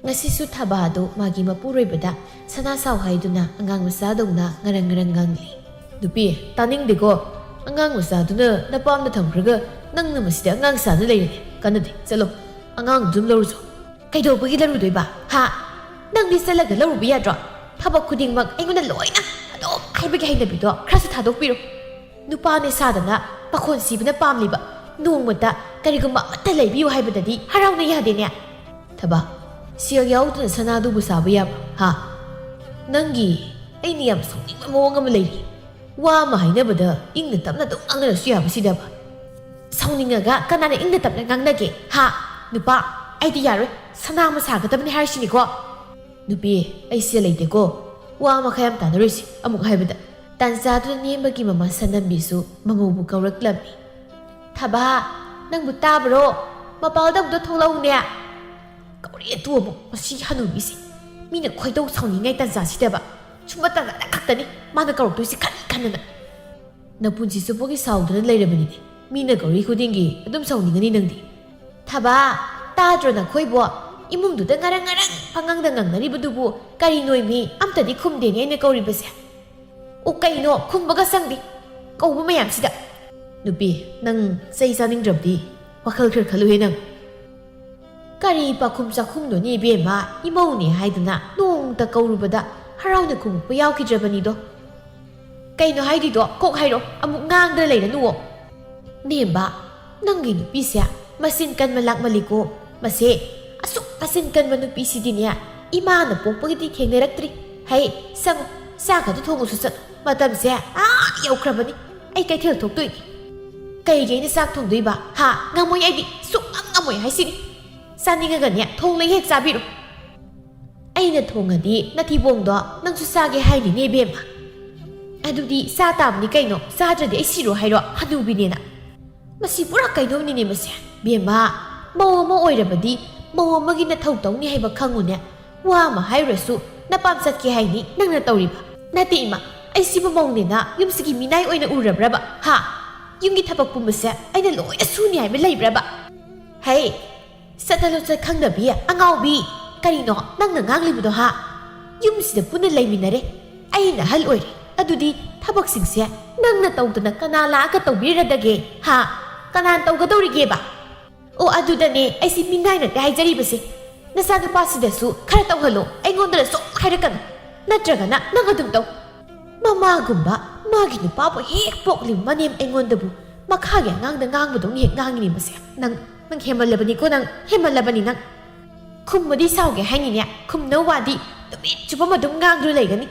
ꯉꯁꯤꯁꯨ ꯊꯕꯥꯗꯨ ꯃꯥꯒꯤ ꯃꯄꯨꯔꯣꯏꯕꯗ ꯁꯅꯥ ꯁꯥꯎ ꯍꯥꯏꯗꯨꯅ ꯑꯉꯥꯡ ꯃꯆꯥꯗꯧꯅ ꯉꯔꯪ ꯉꯔꯪ ꯉꯥꯡꯂꯤ꯫ ꯅꯨꯄꯤ, ꯇꯥꯅꯤꯡꯗꯦꯀꯣ꯫ ꯑꯉꯥꯡ ꯃꯆꯥꯗꯨꯅ ꯅꯄꯥꯝꯗ ꯊꯝꯈ꯭ꯔꯒ ꯅꯪꯅ ꯃꯁꯤꯗ ꯑꯉꯥꯡ ꯁꯥꯗꯨꯅ ꯂꯩꯔꯦ꯫ ꯀꯥꯟꯅꯗꯦ꯫ ꯆꯠꯂꯣ꯫ ꯑꯉꯥꯡꯗꯨ ꯑꯗꯨꯝ ꯂꯧꯔꯨꯆꯣ꯫ ꯀꯩꯗꯧꯕꯒꯤ ꯂꯧꯔꯨꯗꯣꯏꯕ? ꯍꯥ? ꯅꯪꯗꯤ ꯆꯠꯂꯒ ꯂꯧꯔꯨꯕ ꯌꯥꯗ꯭ꯔꯣ? ꯊꯕꯛ ꯈꯨꯗꯤꯡꯃꯛ ꯑꯩꯉꯣꯟꯗ ꯂꯣꯏꯅ ꯑꯗꯨꯝ ꯍꯥꯏꯕꯒꯤ ꯍꯩꯅꯕꯤꯗꯣ ꯈꯔꯁꯨ ꯊꯥꯗꯣꯛꯄꯤꯔꯣ꯫ ꯅꯨꯄꯥꯅꯦ ꯁꯥꯗꯅ ꯄꯥꯈꯣꯟ ꯁꯤꯕꯅ ꯄꯥꯝꯂꯤꯕ꯫ ꯅꯣꯡꯃꯇ ꯀꯔꯤꯒꯨꯝꯕ ꯑꯃꯠꯇ ꯂꯩꯕꯤꯌꯨ ꯍꯥꯏꯕꯗꯗꯤ ꯍꯔꯥꯎꯅ ꯌꯥꯗꯦꯅꯦ꯫ ꯊꯕꯥ, ꯁꯦꯜ ꯌꯥꯎꯗꯅ ꯁꯅꯥꯗꯨꯕꯨ ꯁꯥꯕ ꯌꯥꯕ꯭ꯔꯥ? ꯍꯥ? ꯅꯪꯒꯤ ꯑꯩꯅ ꯌꯥꯝ ꯁꯥꯎꯅꯤꯡꯕ ꯃꯑꯣꯡ ꯑꯃ ꯂꯩꯔꯤ꯫ ꯋꯥ ꯑꯃ ꯍꯥꯏꯅꯕꯗ ꯏꯪꯅ ꯇꯞꯅ ꯑꯗꯨꯝ ꯉꯥꯡꯅꯔꯁꯨ ꯌꯥꯕꯁꯤꯗꯕ꯫ ꯁꯥꯎꯅꯤꯡꯉꯒ ꯀꯅꯥꯅ ꯏꯪꯅ ꯇꯞꯅ ꯉꯥꯡꯅꯒꯦ? ꯍꯥ? ꯅꯨꯄꯥ, ꯑꯩꯗꯤ ꯌꯥꯔꯣꯏ꯫ ꯁꯅꯥ ꯑꯃ ꯁꯥꯒꯗꯕꯅꯤ ꯍꯥꯏꯔꯤꯁꯤꯅꯤꯀꯣ꯫ ꯅꯨꯄꯤ, ꯑꯩ ꯁꯤꯗ ꯂꯩꯇꯦꯀꯣ꯫ ꯋꯥ ꯃꯈꯥ ꯌꯥꯝ ꯇꯥꯟꯅꯔꯣꯏꯁꯤ꯫ ꯑꯃꯨꯛ ꯍꯥꯏꯕꯗ꯫ ꯇꯥꯟꯖꯥꯗꯨꯗ ꯅꯦꯝꯕꯒꯤ ꯃꯃꯥ ꯁꯅꯝꯕꯤꯁꯨ ꯃꯃꯧꯕꯨ ꯀꯧꯔꯛꯂꯝꯃꯤ꯫ ꯊꯕꯥ, ꯅꯪꯕꯨ ꯇꯥꯕ꯭ꯔꯣ? ꯃꯄꯥꯜꯗ ꯑꯃꯨꯛꯇ ꯊꯣꯛꯂꯛꯎꯅꯦ꯫ ꯀꯧꯔꯛꯑꯦ ꯇꯨ ꯑꯃꯨꯛ, ꯃꯁꯤ ꯍꯅꯨꯕꯤꯁꯦ꯫ ꯃꯤꯅ ꯈꯣꯏꯗꯧ ꯁꯥꯎꯅꯤꯡꯉꯥꯏ ꯇꯥꯟꯖꯥꯁꯤꯗꯕ꯫ ꯁꯨꯝꯕ ꯇꯥꯟꯖꯥꯗ ꯈꯛꯇꯅꯤ ꯃꯥꯅ ꯀꯧꯔꯛꯇꯣꯏꯁꯤ ꯈꯟ ꯈꯟꯗꯅ꯫ ꯅꯄꯨꯟꯁꯤ ꯆꯨꯞꯄꯒꯤ ꯁꯥꯎꯗꯨꯅ ꯂꯩꯔꯕꯅꯤꯅꯦ꯫ ꯃꯤꯅ ꯀꯧꯔꯤ ꯈꯨꯗꯤꯡꯒꯤ ꯑꯗꯨꯝ ꯁꯥꯎꯅꯤꯡꯒꯅꯤ ꯅꯪꯗꯤ꯫ ꯊꯕꯥ, ꯇꯥꯗ꯭ꯔꯣ ꯅꯈꯣꯏꯕꯣ? ꯏꯃꯨꯡꯗꯨꯗ ꯉꯔꯪ ꯉꯔꯪ ꯄꯉꯥꯡꯗ ꯉꯥꯡꯅꯔꯤꯕꯗꯨꯕꯨ ꯀꯔꯤ ꯅꯣꯏꯃꯤ ꯑꯝꯇꯗꯤ ꯈꯨꯝꯗꯦꯅꯦ ꯑꯩꯅ ꯀꯧꯔꯤꯕꯁꯦ꯫ ꯑꯣ ꯀꯩꯅꯣ ꯈꯨꯝꯕꯒ ꯆꯪꯗꯦ ꯀꯧꯕ ꯃꯌꯥꯝꯁꯤꯗ꯫ ꯅꯨꯄꯤ, ꯅꯪ ꯆꯩ ꯆꯥꯅꯤꯡꯗ꯭ꯔꯕꯗꯤ ꯋꯥꯈꯜ ꯈꯔ ꯈꯜꯂꯨꯍꯦ ꯅꯪ꯫ ꯀꯔꯤ ꯄꯥꯈꯨꯝ ꯆꯥꯈꯨꯝꯅꯣꯅꯦ ꯏꯕꯦꯝꯃ, ꯏꯃꯧꯅꯦ ꯍꯥꯏꯗꯨꯅ ꯅꯣꯡꯃꯇ ꯀꯧꯔꯨꯕꯗ ꯍꯔꯥꯎꯅ ꯈꯨꯝꯃꯛꯄ ꯌꯥꯎꯈꯤꯗ꯭ꯔꯕꯅꯤꯗꯣ꯫ ꯀꯩꯅꯣ ꯍꯥꯏꯗꯣꯏꯗꯣ? ꯀꯣꯛ ꯍꯥꯏꯔꯣ, ꯑꯃꯨꯛ ꯉꯥꯡꯗꯅ ꯂꯩꯔꯅꯨꯋꯣ꯫ ꯅꯦꯝꯕ, ꯅꯪꯒꯤ ꯅꯨꯄꯤꯁꯦ ꯃꯆꯤꯟ ꯀꯟꯕ ꯂꯥꯛꯃꯜꯂꯤꯀꯣ꯫ ꯃꯁꯦ ꯑꯁꯨꯛ ꯃꯆꯤꯟ ꯀꯟꯕ ꯅꯨꯄꯤꯁꯤꯗꯤꯅꯦ, ꯏꯃꯥꯅ ꯄꯣꯛꯄꯒꯤꯗꯤ ꯊꯦꯡꯅꯔꯛꯇ꯭ꯔꯤ꯫ ꯍꯩ, ꯁꯪꯉꯨ, ꯆꯥꯛ ꯑꯗꯨ ꯊꯣꯡꯉꯨꯁꯨ ꯆꯠ꯫ ꯃꯇꯝꯁꯦ ꯑꯥ ꯌꯧꯈ꯭ꯔꯕꯅꯤ꯫ ꯑꯩ ꯀꯩꯊꯦꯜ ꯊꯣꯛꯇꯣꯏꯅꯤ꯫ ꯀꯩꯒꯤ ꯑꯩꯅ ꯆꯥꯛ ꯊꯣꯡꯗꯣꯏꯕ? ꯍꯥ? ꯉꯝꯃꯣꯏ, ꯑꯩꯗꯤ ꯁꯨꯛꯉꯝ ꯉꯝꯃꯣꯏ ꯍꯥꯏꯁꯤꯅꯤ꯫ ꯆꯥꯅꯤꯡꯉꯒꯅꯦ, ꯊꯣꯡꯂꯒ ꯍꯦꯛ ꯆꯥꯕꯤꯔꯣ꯫ ꯑꯩꯅ ꯊꯣꯡꯉꯗꯤ ꯅꯊꯤꯕꯣꯡꯗꯣ ꯅꯪꯁꯨ ꯆꯥꯒꯦ ꯍꯥꯏꯅꯤꯅꯦ, ꯏꯕꯦꯝꯃ꯫ ꯑꯗꯨꯗꯤ ꯆꯥ ꯇꯥꯕꯅꯤ ꯀꯩꯅꯣ, ꯆꯥꯗ꯭ꯔꯗꯤ ꯑꯩ ꯁꯤꯔꯣ ꯍꯥꯏꯔꯣ, ꯍꯅꯨꯕꯤꯅꯦꯅ? ꯃꯁꯤ ꯄꯨꯔꯥ ꯀꯩꯅꯣꯝꯅꯤꯅꯦ ꯃꯁꯦ꯫ ꯕꯦꯝꯃ, ꯃꯧ ꯑꯃ ꯑꯣꯏꯔꯕꯗꯤ ꯃꯧ ꯑꯃꯒꯤ ꯅꯊꯧ ꯇꯧꯅꯤ ꯍꯥꯏꯕ ꯈꯪꯉꯨꯅꯦ꯫ ꯋꯥ ꯑꯃ ꯍꯥꯏꯔꯨꯔꯁꯨ ꯅꯄꯥꯝ ꯆꯠꯀꯦ ꯍꯥꯏꯅꯤ ꯅꯪꯅ ꯇꯧꯔꯤꯕ꯫ ꯅꯠꯇꯦ ꯏꯃꯥ, ꯑꯩꯁꯤꯕꯨ ꯃꯧꯅꯦꯅ ꯌꯨꯝꯁꯤꯒꯤ ꯃꯤꯅꯥꯏ ꯑꯣꯏꯅ ꯎꯔꯕ꯭ꯔꯕ? ꯍꯥ? ꯌꯨꯝꯒꯤ ꯊꯕꯛ ꯄꯨꯝꯕꯁꯦ ꯑꯩꯅ ꯂꯣꯏꯅ ꯁꯨꯅꯤ ꯍꯥꯏꯕ ꯂꯩꯕ꯭ꯔꯕ? ꯍꯩ, ꯆꯠꯅ ꯂꯣꯟꯆꯠ ꯈꯪꯗꯕꯤ ꯑꯉꯥꯎꯕꯤ! ꯀꯔꯤꯅꯣ ꯅꯪꯅ ꯉꯥꯡꯂꯤꯕꯗꯣ, ꯍꯥ? ꯌꯨꯝꯁꯤꯗ ꯄꯨꯟꯅ ꯂꯩꯃꯤꯟꯅꯔꯦ꯫ ꯑꯩꯅ ꯑꯍꯜ ꯑꯣꯏꯔꯦ꯫ ꯑꯗꯨꯗꯤ ꯊꯕꯛꯁꯤꯡꯁꯦ ꯅꯪꯅ ꯇꯧꯗꯅ ꯀꯅꯥ ꯂꯥꯛꯑꯒ ꯇꯧꯕꯤꯔꯗꯒꯦ, ꯍꯥ? ꯀꯅꯥꯅ ꯇꯧꯒꯗꯧꯔꯤꯒꯦꯕ? ꯑꯣ, ꯑꯗꯨꯗꯅꯦ ꯑꯩꯁꯤ ꯃꯤꯅꯥꯏ ꯅꯠꯇꯦ ꯍꯥꯏꯖꯔꯤꯕꯁꯦ꯫ ꯅꯆꯥꯅꯨꯄꯥꯁꯤꯗꯁꯨ ꯈꯔ ꯇꯧꯍꯜꯂꯣ, ꯑꯩꯉꯣꯟꯗꯅ ꯁꯨꯝ ꯍꯥꯏꯔꯛꯀꯅꯨ꯫ ꯅꯠꯇ꯭ꯔꯒꯅ ꯅꯪ ꯑꯗꯨꯝ ꯇꯧ꯫ ꯃꯃꯥꯒꯨꯝꯕ ꯃꯥꯒꯤ ꯅꯨꯄꯥꯕꯨ ꯍꯦꯛ ꯄꯣꯛꯂꯤꯕ ꯃꯅꯦꯝ ꯑꯩꯉꯣꯟꯗꯕꯨ ꯃꯈꯥꯒꯤ ꯑꯉꯥꯡꯗ ꯉꯥꯡꯕꯗꯧꯅ ꯍꯦꯛ ꯉꯥꯡꯉꯤꯅꯦ ꯃꯁꯦ꯫ ꯅꯪ, ꯅꯪ ꯍꯦꯟꯃꯜꯂꯕꯅꯤꯀꯣ, ꯅꯪ ꯍꯦꯟꯃꯜꯂꯕꯅꯤ ꯅꯪ꯫ ꯈꯨꯝꯕꯗꯤ ꯁꯥꯎꯒꯦ ꯍꯥꯏꯅꯤꯅꯦ, ꯈꯨꯝꯅꯧ ꯋꯥꯗꯤ ꯅꯨꯃꯤꯠ ꯆꯨꯞꯄ ꯑꯗꯨꯝ ꯉꯥꯡꯗꯨꯅ ꯂꯩꯒꯅꯤ꯫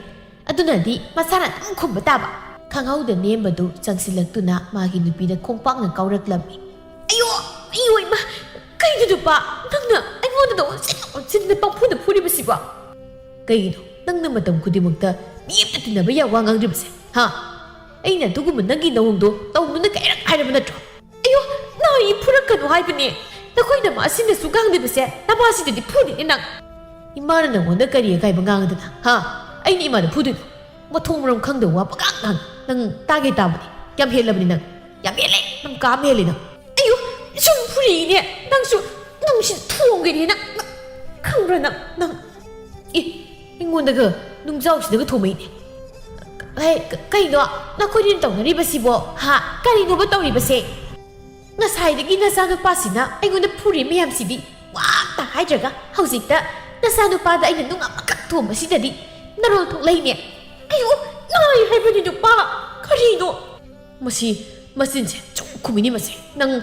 ꯑꯗꯨꯅꯗꯤ ꯃꯁꯥꯅ ꯑꯗꯨꯝ ꯈꯨꯝꯕ ꯇꯥꯕ꯫ ꯈꯪꯍꯧꯗ ꯅꯦꯝꯕꯗꯨ ꯆꯪꯁꯤꯜꯂꯛꯇꯨꯅ ꯃꯥꯒꯤ ꯅꯨꯄꯤꯗ ꯈꯣꯡꯄꯥꯛꯅ ꯀꯥꯎꯔꯛꯂꯝꯃꯤ꯫ "ꯑꯌꯣ, ꯑꯌꯣ ꯏꯃꯥ, ꯀꯩꯅꯣ ꯅꯨꯄꯥ, ꯅꯪꯅ ꯑꯩꯉꯣꯟꯗ ꯑꯣꯟꯁꯤꯟ ꯑꯣꯟꯁꯤꯟꯗ ꯄꯪꯐꯨꯗ ꯐꯨꯔꯤꯕꯁꯤꯕꯣ? ꯀꯩꯒꯤꯅꯣ ꯅꯪꯅ ꯃꯇꯝ ꯈꯨꯗꯤꯡꯃꯛꯇ ꯃꯤ ꯑꯃꯇ ꯇꯤꯟꯅꯕ ꯌꯥꯕ ꯋꯥ ꯉꯥꯡꯗ꯭ꯔꯤꯕꯁꯦ? ꯍꯥ? ꯑꯩꯅ ꯑꯗꯨꯒꯨꯝꯕ ꯅꯪꯒꯤ ꯅꯑꯣꯡꯗꯣ ꯇꯧꯅꯨꯅ ꯀꯌꯥꯔꯛ ꯍꯥꯏꯔꯕ ꯅꯠꯇ꯭ꯔꯣ?" "ꯑꯌꯣ, ꯅꯥꯏ, ꯐꯨꯔꯛꯀꯅꯨ ꯍꯥꯏꯕꯅꯦ꯫ ꯅꯈꯣꯏ ꯅꯃꯥꯁꯤꯡꯅꯁꯨ ꯉꯥꯡꯗꯕꯁꯦ ꯅꯃꯥꯁꯤꯗꯗꯤ ꯐꯨꯗꯦꯅꯦ ꯅꯪ꯫ ꯏꯃꯥꯅ ꯅꯪꯉꯣꯟꯗ ꯀꯔꯤ ꯑꯀꯥꯏꯕ ꯉꯥꯡꯗꯅ? ꯍꯥ? ꯑꯩꯅ ꯏꯃꯥꯗ ꯐꯨꯗꯣꯏꯅꯣ? ꯃꯊꯣꯡ ꯃꯔꯝ ꯈꯪꯗꯕ ꯋꯥ ꯄꯉꯥꯡ ꯉꯥꯡ꯫ ꯅꯪ ꯇꯥꯒꯦ ꯇꯥꯕꯅꯦ꯫ ꯌꯥꯝ ꯍꯦꯜꯂꯕꯅꯤ ꯅꯪ꯫ ꯌꯥꯝ ꯍꯦꯜꯂꯦ꯫ ꯅꯪ ꯀꯥ ꯑꯃ ꯍꯦꯜꯂꯦ ꯅꯪ꯫ ꯑꯌꯣ, ꯁꯨꯝ ꯐꯨꯔꯤꯅꯦ꯫ ꯅꯪꯁꯨ, ꯅꯪꯁꯤ ꯊꯣꯡꯒꯅꯤ ꯅꯪ꯫ ꯅꯪ ꯈꯪꯕ꯭ꯔꯥ ꯅꯪ? ꯅꯪ, ꯑꯦ, ꯑꯩꯉꯣꯟꯗꯒ ꯅꯨꯡꯖꯥꯎꯁꯤꯗꯒ ꯊꯣꯝꯃꯛꯏꯅꯦ꯫ ꯍꯦ, ꯀ-, ꯀꯩꯅꯣ ꯅꯈꯣꯏꯅꯤꯅ ꯇꯧꯅꯔꯤꯕꯁꯤꯕꯣ? ꯍꯥ? ꯀꯔꯤꯅꯣꯕ ꯇꯧꯔꯤꯕꯁꯦ? ꯉꯁꯥꯏꯗꯒꯤ ꯅꯆꯥꯅꯨꯄꯥꯁꯤꯅ ꯑꯩꯉꯣꯟꯗ ꯐꯨꯔꯤ ꯃꯌꯥꯝꯁꯤꯗꯤ ꯋꯥ ꯑꯝꯇ ꯍꯥꯏꯗ꯭ꯔꯒ, ꯍꯧꯖꯤꯛꯇ ꯅꯆꯥꯅꯨꯄꯥꯗ ꯑꯩꯅ ꯅꯨꯡ ꯑꯃꯈꯛ ꯊꯣꯝꯕꯁꯤꯗꯗꯤ ꯅꯔꯣꯜ ꯊꯣꯛꯂꯛꯏꯅꯦ꯫ ꯑꯌꯣ, ꯅꯥꯏ ꯍꯥꯏꯕꯅꯤ ꯅꯨꯄꯥ꯫ ꯀꯔꯤꯅꯣ? ꯃꯁꯤ, ꯃꯆꯤꯟꯁꯦ ꯆꯨꯝ ꯈꯨꯝꯃꯤꯅꯤ ꯃꯁꯤ꯫ ꯅꯪ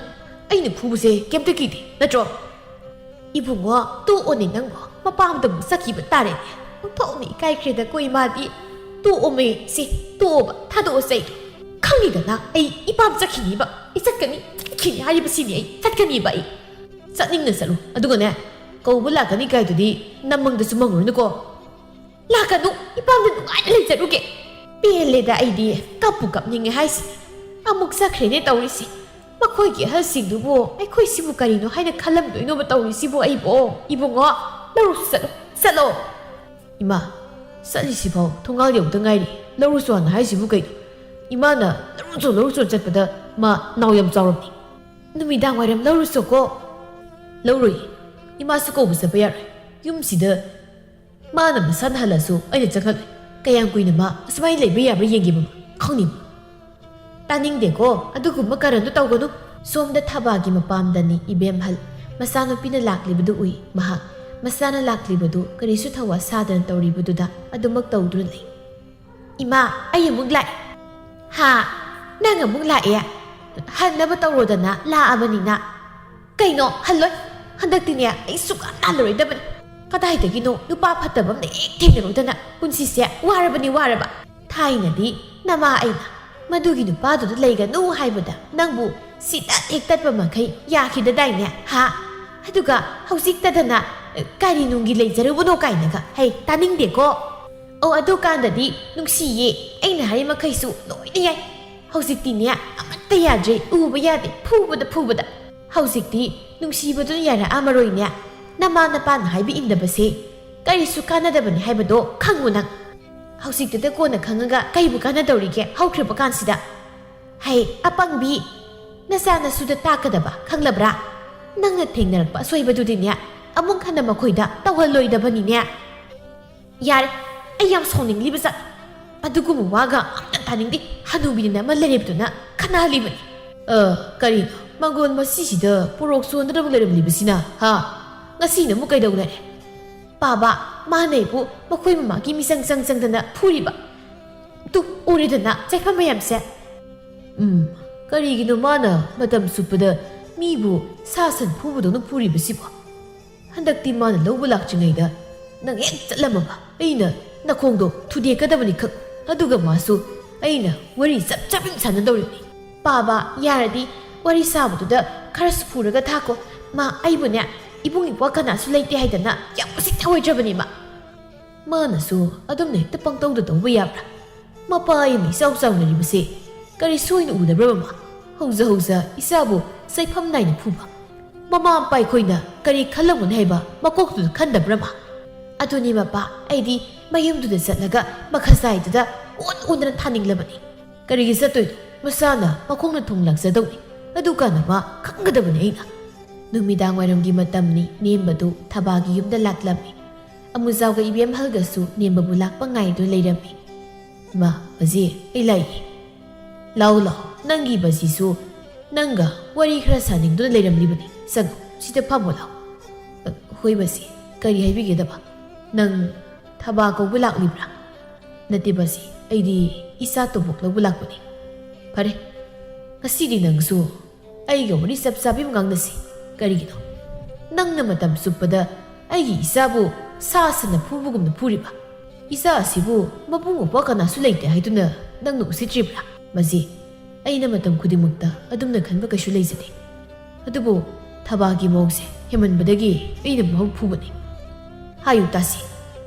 ꯑꯩꯅ ꯐꯨꯕꯁꯦ ꯀꯩꯝꯇ ꯀꯤꯗꯦ ꯅꯠꯇ꯭ꯔꯣ? ꯏꯕꯨꯡꯉꯣ, ꯇꯣꯛꯑꯣꯅꯦ ꯅꯪꯕꯣ꯫ ꯃꯄꯥꯝꯗ ꯑꯃꯨꯛ ꯆꯠꯈꯤꯕ ꯇꯥꯔꯦꯅꯦ꯫ ꯑꯣꯟꯊꯣꯛꯅ ꯏꯀꯥꯏꯈ꯭ꯔꯦꯗꯀꯣ ꯏꯃꯥꯗꯤ꯫ ꯇꯣꯛꯑꯣꯃꯦ ꯁꯦ, ꯇꯣꯛꯑꯣꯕ, ꯊꯥꯗꯣꯛꯑꯁꯦ ꯑꯩꯗꯣ꯫ ꯈꯪꯉꯤꯗꯅ ꯑꯩ ꯏꯄꯥꯝ ꯆꯠꯈꯤꯅꯤꯕ꯫ ꯑꯩ ꯆꯠꯀꯅꯤ, ꯆꯠꯈꯤꯅꯤ ꯍꯥꯏꯔꯤꯕꯁꯤꯅꯤ ꯑꯩ꯫ ꯆꯠꯀꯅꯤꯕ ꯑꯩ꯫ ꯆꯠꯅꯤꯡꯅ ꯆꯠꯂꯨ꯫ ꯑꯗꯨꯒꯅꯦ, ꯀꯧꯕ ꯂꯥꯛꯀꯅꯤ ꯀꯥꯏꯗꯨꯗꯤ ꯅꯃꯪꯗꯁꯨ ꯃꯪꯉꯨꯔꯅꯨꯀꯣ꯫ ꯂꯥꯛꯀꯅꯨ, ꯏꯄꯥꯝꯗ ꯅꯨꯡꯉꯥꯏꯅ ꯂꯩꯖꯔꯨꯒꯦ꯫ ꯄꯦꯜꯂꯦꯗ ꯑꯩꯗꯤ, ꯀꯞꯄꯨ ꯀꯞꯅꯤꯡꯉꯦ ꯍꯥꯏꯁꯤꯅꯤ꯫ ꯑꯃꯨꯛ ꯆꯠꯈ꯭ꯔꯦꯅꯦ ꯇꯧꯔꯤꯁꯤ꯫ ꯃꯈꯣꯏꯒꯤ ꯑꯍꯜꯁꯤꯡꯗꯨꯕꯨ ꯑꯩꯈꯣꯏꯁꯤꯕꯨ ꯀꯔꯤꯅꯣ ꯍꯥꯏꯅ ꯈꯜꯂꯝꯗꯣꯏꯅꯣꯕ ꯇꯧꯔꯤꯁꯤꯕꯨ ꯑꯩꯕꯣ? ꯏꯕꯨꯡꯉꯣ, ꯂꯧꯔꯨꯁꯨ ꯆꯠꯂꯣ, ꯆꯠꯂꯣ꯫ ꯏꯃꯥ, ꯆꯠꯂꯤꯁꯤꯐꯥꯎ ꯊꯣꯡꯒꯥꯜ ꯌꯧꯗ ꯉꯥꯏꯔꯤ꯫ ꯂꯧꯔꯨ ꯆꯣꯅ ꯍꯥꯏꯁꯤꯕꯨ ꯀꯩꯅꯣ? ꯏꯃꯥꯅ ꯂꯧꯔꯨ ꯆꯣ, ꯂꯧꯔꯨ ꯆꯣ ꯆꯠꯄꯗ ꯃꯥ ꯅꯥꯎ ꯌꯥꯝ ꯆꯥꯎꯔꯝꯅꯤ꯫ ꯅꯨꯃꯤꯗꯥꯡ ꯋꯥꯏꯔꯝ ꯂꯧꯔꯨ ꯆꯣꯀꯣ꯫ ꯂꯧꯔꯨꯏ꯫ ꯏꯃꯥꯁꯨ ꯀꯧꯕ ꯆꯠꯄ ꯌꯥꯔꯣꯏ꯫ ꯌꯨꯝꯁꯤꯗ ꯃꯥꯅ ꯃꯁꯥꯅ ꯍꯜꯂꯁꯨ ꯑꯩꯅ ꯆꯪꯍꯜꯂꯣꯏ꯫ ꯀꯌꯥꯝ ꯀꯨꯏꯅ ꯃꯥ ꯑꯁꯨꯃꯥꯏꯅ ꯂꯩꯕ ꯌꯥꯕ꯭ꯔꯥ ꯌꯦꯡꯒꯦꯕ ꯃꯥ꯫ ꯈꯪꯅꯤ ꯃꯥ꯫ ꯇꯥꯅꯤꯡꯗꯦꯀꯣ, ꯑꯗꯨꯒꯨꯝꯕ ꯀꯔꯟꯗꯣ ꯇꯧꯒꯅꯨ꯫ ꯁꯣꯝꯗ ꯊꯕꯥꯒꯤ ꯃꯄꯥꯝꯗꯅꯤ ꯏꯕꯦꯝꯍꯜ꯫ ꯃꯆꯥꯅꯨꯄꯤꯅ ꯂꯥꯛꯂꯤꯕꯗꯨ ꯎꯏ꯫ ꯃꯍꯥꯛ ꯃꯆꯥꯅ ꯂꯥꯛꯂꯤꯕꯗꯨ ꯀꯔꯤꯁꯨ ꯊꯧꯋꯥ ꯁꯥꯗꯅ ꯇꯧꯔꯤꯕꯗꯨꯗ ꯑꯗꯨꯃꯛ ꯇꯧꯗꯨꯅ ꯂꯩ꯫ ꯏꯃꯥ, ꯑꯩ ꯑꯃꯨꯛ ꯂꯥꯛꯑꯦ꯫ ꯍꯥ? ꯅꯪ ꯑꯃꯨꯛ ꯂꯥꯛꯑꯦ? ꯍꯟꯅꯕ ꯇꯧꯔꯣꯗꯅ ꯂꯥꯛꯑꯕꯅꯤꯅ꯫ ꯀꯩꯅꯣ? ꯍꯜꯂꯣꯏ꯫ ꯍꯟꯗꯛꯇꯤꯅꯦ ꯑꯩ ꯁꯨꯛꯍꯟ ꯍꯜꯂꯔꯣꯏꯗꯕꯅꯤ꯫ ꯀꯗꯥꯏꯗꯒꯤꯅꯣ ꯅꯨꯄꯥ ꯐꯠꯇꯕ ꯑꯃꯅ ꯍꯦꯛ ꯊꯦꯡꯅꯔꯨꯗꯅ ꯄꯨꯟꯁꯤꯁꯦ ꯋꯥꯔꯕꯅꯤ ꯋꯥꯔꯕ꯫ ꯊꯥꯏꯅꯗꯤ ꯅꯃꯥ ꯑꯩꯅ ꯃꯗꯨꯒꯤ ꯅꯨꯄꯥꯗꯨꯗ ꯂꯩꯒꯅꯨ ꯍꯥꯏꯕꯗ ꯅꯪꯕꯨ ꯁꯤꯗ ꯍꯦꯛ ꯇꯠꯄ ꯃꯈꯩ ꯌꯥꯈꯤꯗꯗꯥꯏꯅꯦ? ꯍꯥ? ꯑꯗꯨꯒ ꯍꯧꯖꯤꯛꯇꯗꯅ, ꯑ, ꯀꯔꯤ ꯅꯨꯡꯒꯤ ꯂꯩꯖꯔꯨꯕꯅꯣ ꯀꯥꯏꯅꯒ꯫ ꯍꯩ, ꯇꯥꯅꯤꯡꯗꯦꯀꯣ꯫ ꯑꯣ, ꯑꯗꯨꯀꯥꯟꯗꯗꯤ ꯅꯨꯡꯁꯤꯌꯦ, ꯑꯩꯅ ꯍꯥꯏꯔꯤ ꯃꯈꯩꯁꯨ ꯂꯣꯏꯅ ꯌꯥꯏ꯫ ꯍꯧꯖꯤꯛꯇꯤꯅꯦ ꯑꯃꯠꯇ ꯌꯥꯗ꯭ꯔꯦ, ꯎꯕ ꯌꯥꯗꯦ, ꯐꯨꯕꯗ ꯐꯨꯕꯗ꯫ ꯍꯧꯖꯤꯛꯇꯤ ꯅꯨꯡꯁꯤꯕꯗꯨꯅ ꯌꯥꯔꯛꯑꯝꯃꯔꯣꯏꯅꯦ꯫ ꯅꯃꯥ ꯅꯄꯥꯅ ꯍꯥꯏꯕ ꯏꯟꯗꯕꯁꯦ ꯀꯔꯤꯁꯨ ꯀꯥꯟꯅꯗꯕꯅꯤ ꯍꯥꯏꯕꯗꯣ ꯈꯪꯉꯨ ꯅꯪ꯫ ꯍꯧꯖꯤꯛꯇꯨꯗ ꯀꯣꯟꯅ ꯈꯪꯉꯒ ꯀꯩꯕꯨ ꯀꯥꯟꯅꯗꯧꯔꯤꯒꯦ ꯍꯧꯈ꯭ꯔꯕ ꯀꯥꯟꯁꯤꯗ? ꯍꯩ, ꯑꯄꯪꯕꯤ! ꯅꯆꯥ ꯅꯁꯨꯗ ꯇꯥꯛꯀꯗꯕ ꯈꯪꯂꯕ꯭ꯔꯥ? ꯅꯪꯅ ꯊꯦꯡꯅꯔꯛꯄ ꯑꯁꯣꯏꯕꯗꯨꯗꯤꯅꯦ ꯑꯃꯨꯛ ꯍꯟꯅ ꯃꯈꯣꯏꯗ ꯇꯧꯍꯜꯂꯣꯏꯗꯕꯅꯤꯅꯦ꯫ ꯌꯥꯔꯦ, ꯑꯩ ꯌꯥꯝ ꯁꯥꯎꯅꯤꯡꯂꯤꯕ ꯖꯥꯠ꯫ ꯑꯗꯨꯒꯨꯝꯕ ꯋꯥꯒ ꯑꯝꯇ ꯇꯥꯅꯤꯡꯗꯦ꯫ ꯍꯅꯨꯕꯤꯅ ꯑꯃ ꯂꯩꯔꯦꯞꯇꯨꯅ ꯈꯠꯅꯍꯜꯂꯤꯕꯅꯤ꯫ ꯑ, ꯀꯔꯤꯅꯣ? ꯃꯪꯒꯣꯜ ꯃꯁꯤꯁꯤꯗ ꯄꯣꯔꯣꯛ ꯆꯣꯟꯗꯅꯕ ꯂꯩꯔꯝꯂꯤꯕꯁꯤꯅ, ꯍꯥ? ꯉꯁꯤꯅ ꯑꯃꯨꯛ ꯀꯩꯗꯧ ꯂꯩꯔꯦ? ꯄꯥꯕ, ꯃꯥꯅ ꯑꯩꯕꯨ ꯃꯈꯣꯏ ꯃꯃꯥꯒꯤ ꯃꯤꯆꯪ ꯆꯪ ꯆꯪꯗꯅ ꯐꯨꯔꯤꯕ꯫ ꯇꯨ, ꯎꯔꯦꯗꯅ ꯆꯩꯐꯝ ꯃꯌꯥꯝꯁꯦ꯫ ꯎꯝ, ꯀꯔꯤꯒꯤꯅꯣ ꯃꯥꯅ ꯃꯇꯝ ꯆꯨꯞꯄꯗ ꯃꯤꯕꯨ ꯁꯥ ꯁꯟ ꯐꯨꯕꯗꯧꯅ ꯐꯨꯔꯤꯕꯁꯤꯕꯣ? ꯍꯟꯗꯛꯇꯤ ꯃꯥꯅ ꯂꯧꯕ ꯂꯥꯛꯇ꯭ꯔꯤꯉꯩꯗ ꯅꯪ ꯍꯦꯛ ꯆꯠꯂꯝꯃꯕ ꯑꯩꯅ ꯅꯈꯣꯡꯗꯣ ꯊꯨꯗꯦꯛꯀꯗꯕꯅꯤ ꯈꯪ꯫ ꯑꯗꯨꯒ ꯃꯥꯁꯨ ꯑꯩꯅ ꯋꯥꯔꯤ ꯆꯞ ꯆꯞ ꯁꯥꯟꯅꯗꯧꯔꯤꯕꯅꯤ꯫ ꯄꯥꯕ, ꯌꯥꯔꯗꯤ ꯋꯥꯔꯤ ꯁꯥꯕꯗꯨꯗ ꯈꯔꯁꯨ ꯐꯨꯔꯒ ꯊꯥꯈꯣ꯫ ꯃꯥ ꯑꯩꯕꯨꯅꯦ, ꯏꯕꯨꯡ ꯏꯄ꯭ꯋꯥ ꯀꯅꯥꯁꯨ ꯂꯩꯇꯦ ꯍꯥꯏꯗꯅ ꯌꯥꯝ ꯎꯁꯤꯠ ꯊꯑꯣꯏꯗ꯭ꯔꯕꯅꯤ ꯃꯥ꯫ ꯃꯥꯅꯁꯨ ꯑꯗꯨꯝꯅ ꯍꯦꯛꯇ ꯄꯪꯇꯧꯗ ꯇꯧꯕ ꯌꯥꯕ꯭ꯔꯥ? ꯃꯄꯥ ꯑꯩꯅ ꯏꯆꯥꯎ ꯆꯥꯎꯅꯔꯤꯕꯁꯦ ꯀꯔꯤ ꯁꯣꯏꯅ ꯎꯗꯕ꯭ꯔꯥ ꯃꯃꯥ? ꯍꯧꯖ ꯍꯧꯖ ꯏꯆꯥꯕꯨ ꯆꯩꯐꯝ ꯅꯥꯏꯅ ꯐꯨꯕ꯫ ꯃꯃꯥ ꯃꯄꯥ ꯑꯩꯈꯣꯏꯅ ꯀꯔꯤ ꯈꯜꯂꯝꯒꯅꯤ ꯍꯥꯏꯕ ꯃꯀꯣꯛꯇꯨꯗ ꯈꯟꯗꯕ꯭ꯔꯥ ꯃꯥ? ꯑꯗꯨꯅꯤ ꯃꯄꯥ, ꯑꯩꯗꯤ ꯃꯌꯨꯝꯗꯨꯗ ꯆꯠꯂꯒ ꯃꯈꯖꯥꯏꯗꯨꯗ ꯑꯣꯟ ꯑꯣꯟꯗꯅ ꯊꯥꯅꯤꯡꯂꯕꯅꯤ꯫ ꯀꯔꯤꯒꯤ ꯆꯠꯇꯣꯏꯅꯣ? ꯃꯁꯥꯅ ꯃꯈꯣꯡꯅ ꯊꯣꯡ ꯂꯥꯛꯆꯗꯧꯅꯤ꯫ ꯑꯗꯨꯀꯥꯟꯗ ꯃꯥ ꯈꯪꯒꯗꯕꯅꯤ ꯑꯩꯅ꯫ ꯅꯨꯃꯤꯗꯥꯡ ꯋꯥꯏꯔꯝꯒꯤ ꯃꯇꯝꯅꯤ꯫ ꯅꯦꯝꯕꯗꯨ ꯊꯕꯥꯒꯤ ꯌꯨꯝꯗ ꯂꯥꯛꯂꯝꯃꯤ꯫ ꯑꯃꯨꯖꯥꯎꯒ ꯏꯕꯦꯝꯍꯜꯒꯁꯨ ꯅꯦꯝꯕꯕꯨ ꯂꯥꯛꯄ ꯉꯥꯏꯗꯨꯅ ꯂꯩꯔꯝꯃꯤ꯫ "ꯏꯃꯥ, ꯕꯖꯤ, ꯑꯩ ꯂꯥꯛꯏ꯫ ꯂꯥꯎ, ꯂꯥꯎ, ꯅꯪꯒꯤ ꯕꯖꯤꯁꯨ ꯅꯪꯒ ꯋꯥꯔꯤ ꯈꯔ ꯁꯥꯅꯤꯡꯗꯨꯅ ꯂꯩꯔꯝꯂꯤꯕꯅꯤ꯫ ꯆꯪꯉꯨ, ꯁꯤꯗ ꯐꯝꯃꯣ ꯂꯥꯎ꯫" "ꯑ, ꯍꯣꯏ ꯕꯖꯤ, ꯀꯔꯤ ꯍꯥꯏꯕꯤꯒꯗꯕ? ꯅꯪ ꯊꯕꯥ ꯀꯧꯕ ꯂꯥꯛꯂꯤꯕ꯭ꯔꯥ?" "ꯅꯠꯇꯦ ꯕꯖꯤ, ꯑꯩꯗꯤ ꯏꯆꯥ ꯇꯣꯝꯄꯣꯛ ꯂꯧꯕ ꯂꯥꯛꯄꯅꯤ꯫" "ꯐꯔꯦ, ꯉꯁꯤꯗꯤ ꯅꯪꯁꯨ ꯑꯩꯒ ꯋꯥꯔꯤ ꯆꯞ ꯆꯥꯕꯤ ꯑꯃ ꯉꯥꯡꯅꯁꯤ꯫ ꯀꯔꯤꯒꯤꯅꯣ ꯅꯪꯅ ꯃꯇꯝ ꯆꯨꯞꯄꯗ ꯑꯩꯒꯤ ꯏꯆꯥꯕꯨ ꯁꯥ ꯁꯟꯅ ꯐꯨꯕꯒꯨꯝꯅ ꯐꯨꯔꯤꯕ? ꯏꯆꯥ ꯑꯁꯤꯕꯨ ꯃꯕꯨꯡ ꯃꯧꯄ꯭ꯋꯥ ꯀꯅꯥꯁꯨ ꯂꯩꯇꯦ ꯍꯥꯏꯗꯨꯅ ꯅꯪꯅ ꯎꯁꯤꯠꯇ꯭ꯔꯤꯕ꯭ꯔꯥ?" "ꯕꯖꯤ, ꯑꯩꯅ ꯃꯇꯝ ꯈꯨꯗꯤꯡꯃꯛꯇ ꯑꯗꯨꯝꯅ ꯈꯟꯕ ꯀꯩꯁꯨ ꯂꯩꯖꯗꯦ꯫ ꯑꯗꯨꯕꯨ ꯊꯕꯥꯒꯤ ꯃꯑꯣꯡꯁꯦ ꯍꯦꯟꯃꯟꯕꯗꯒꯤ ꯑꯩꯅ ꯃꯍꯧ ꯐꯨꯕꯅꯤ꯫ ꯍꯥꯏꯌꯨ ꯇꯥꯁꯤ,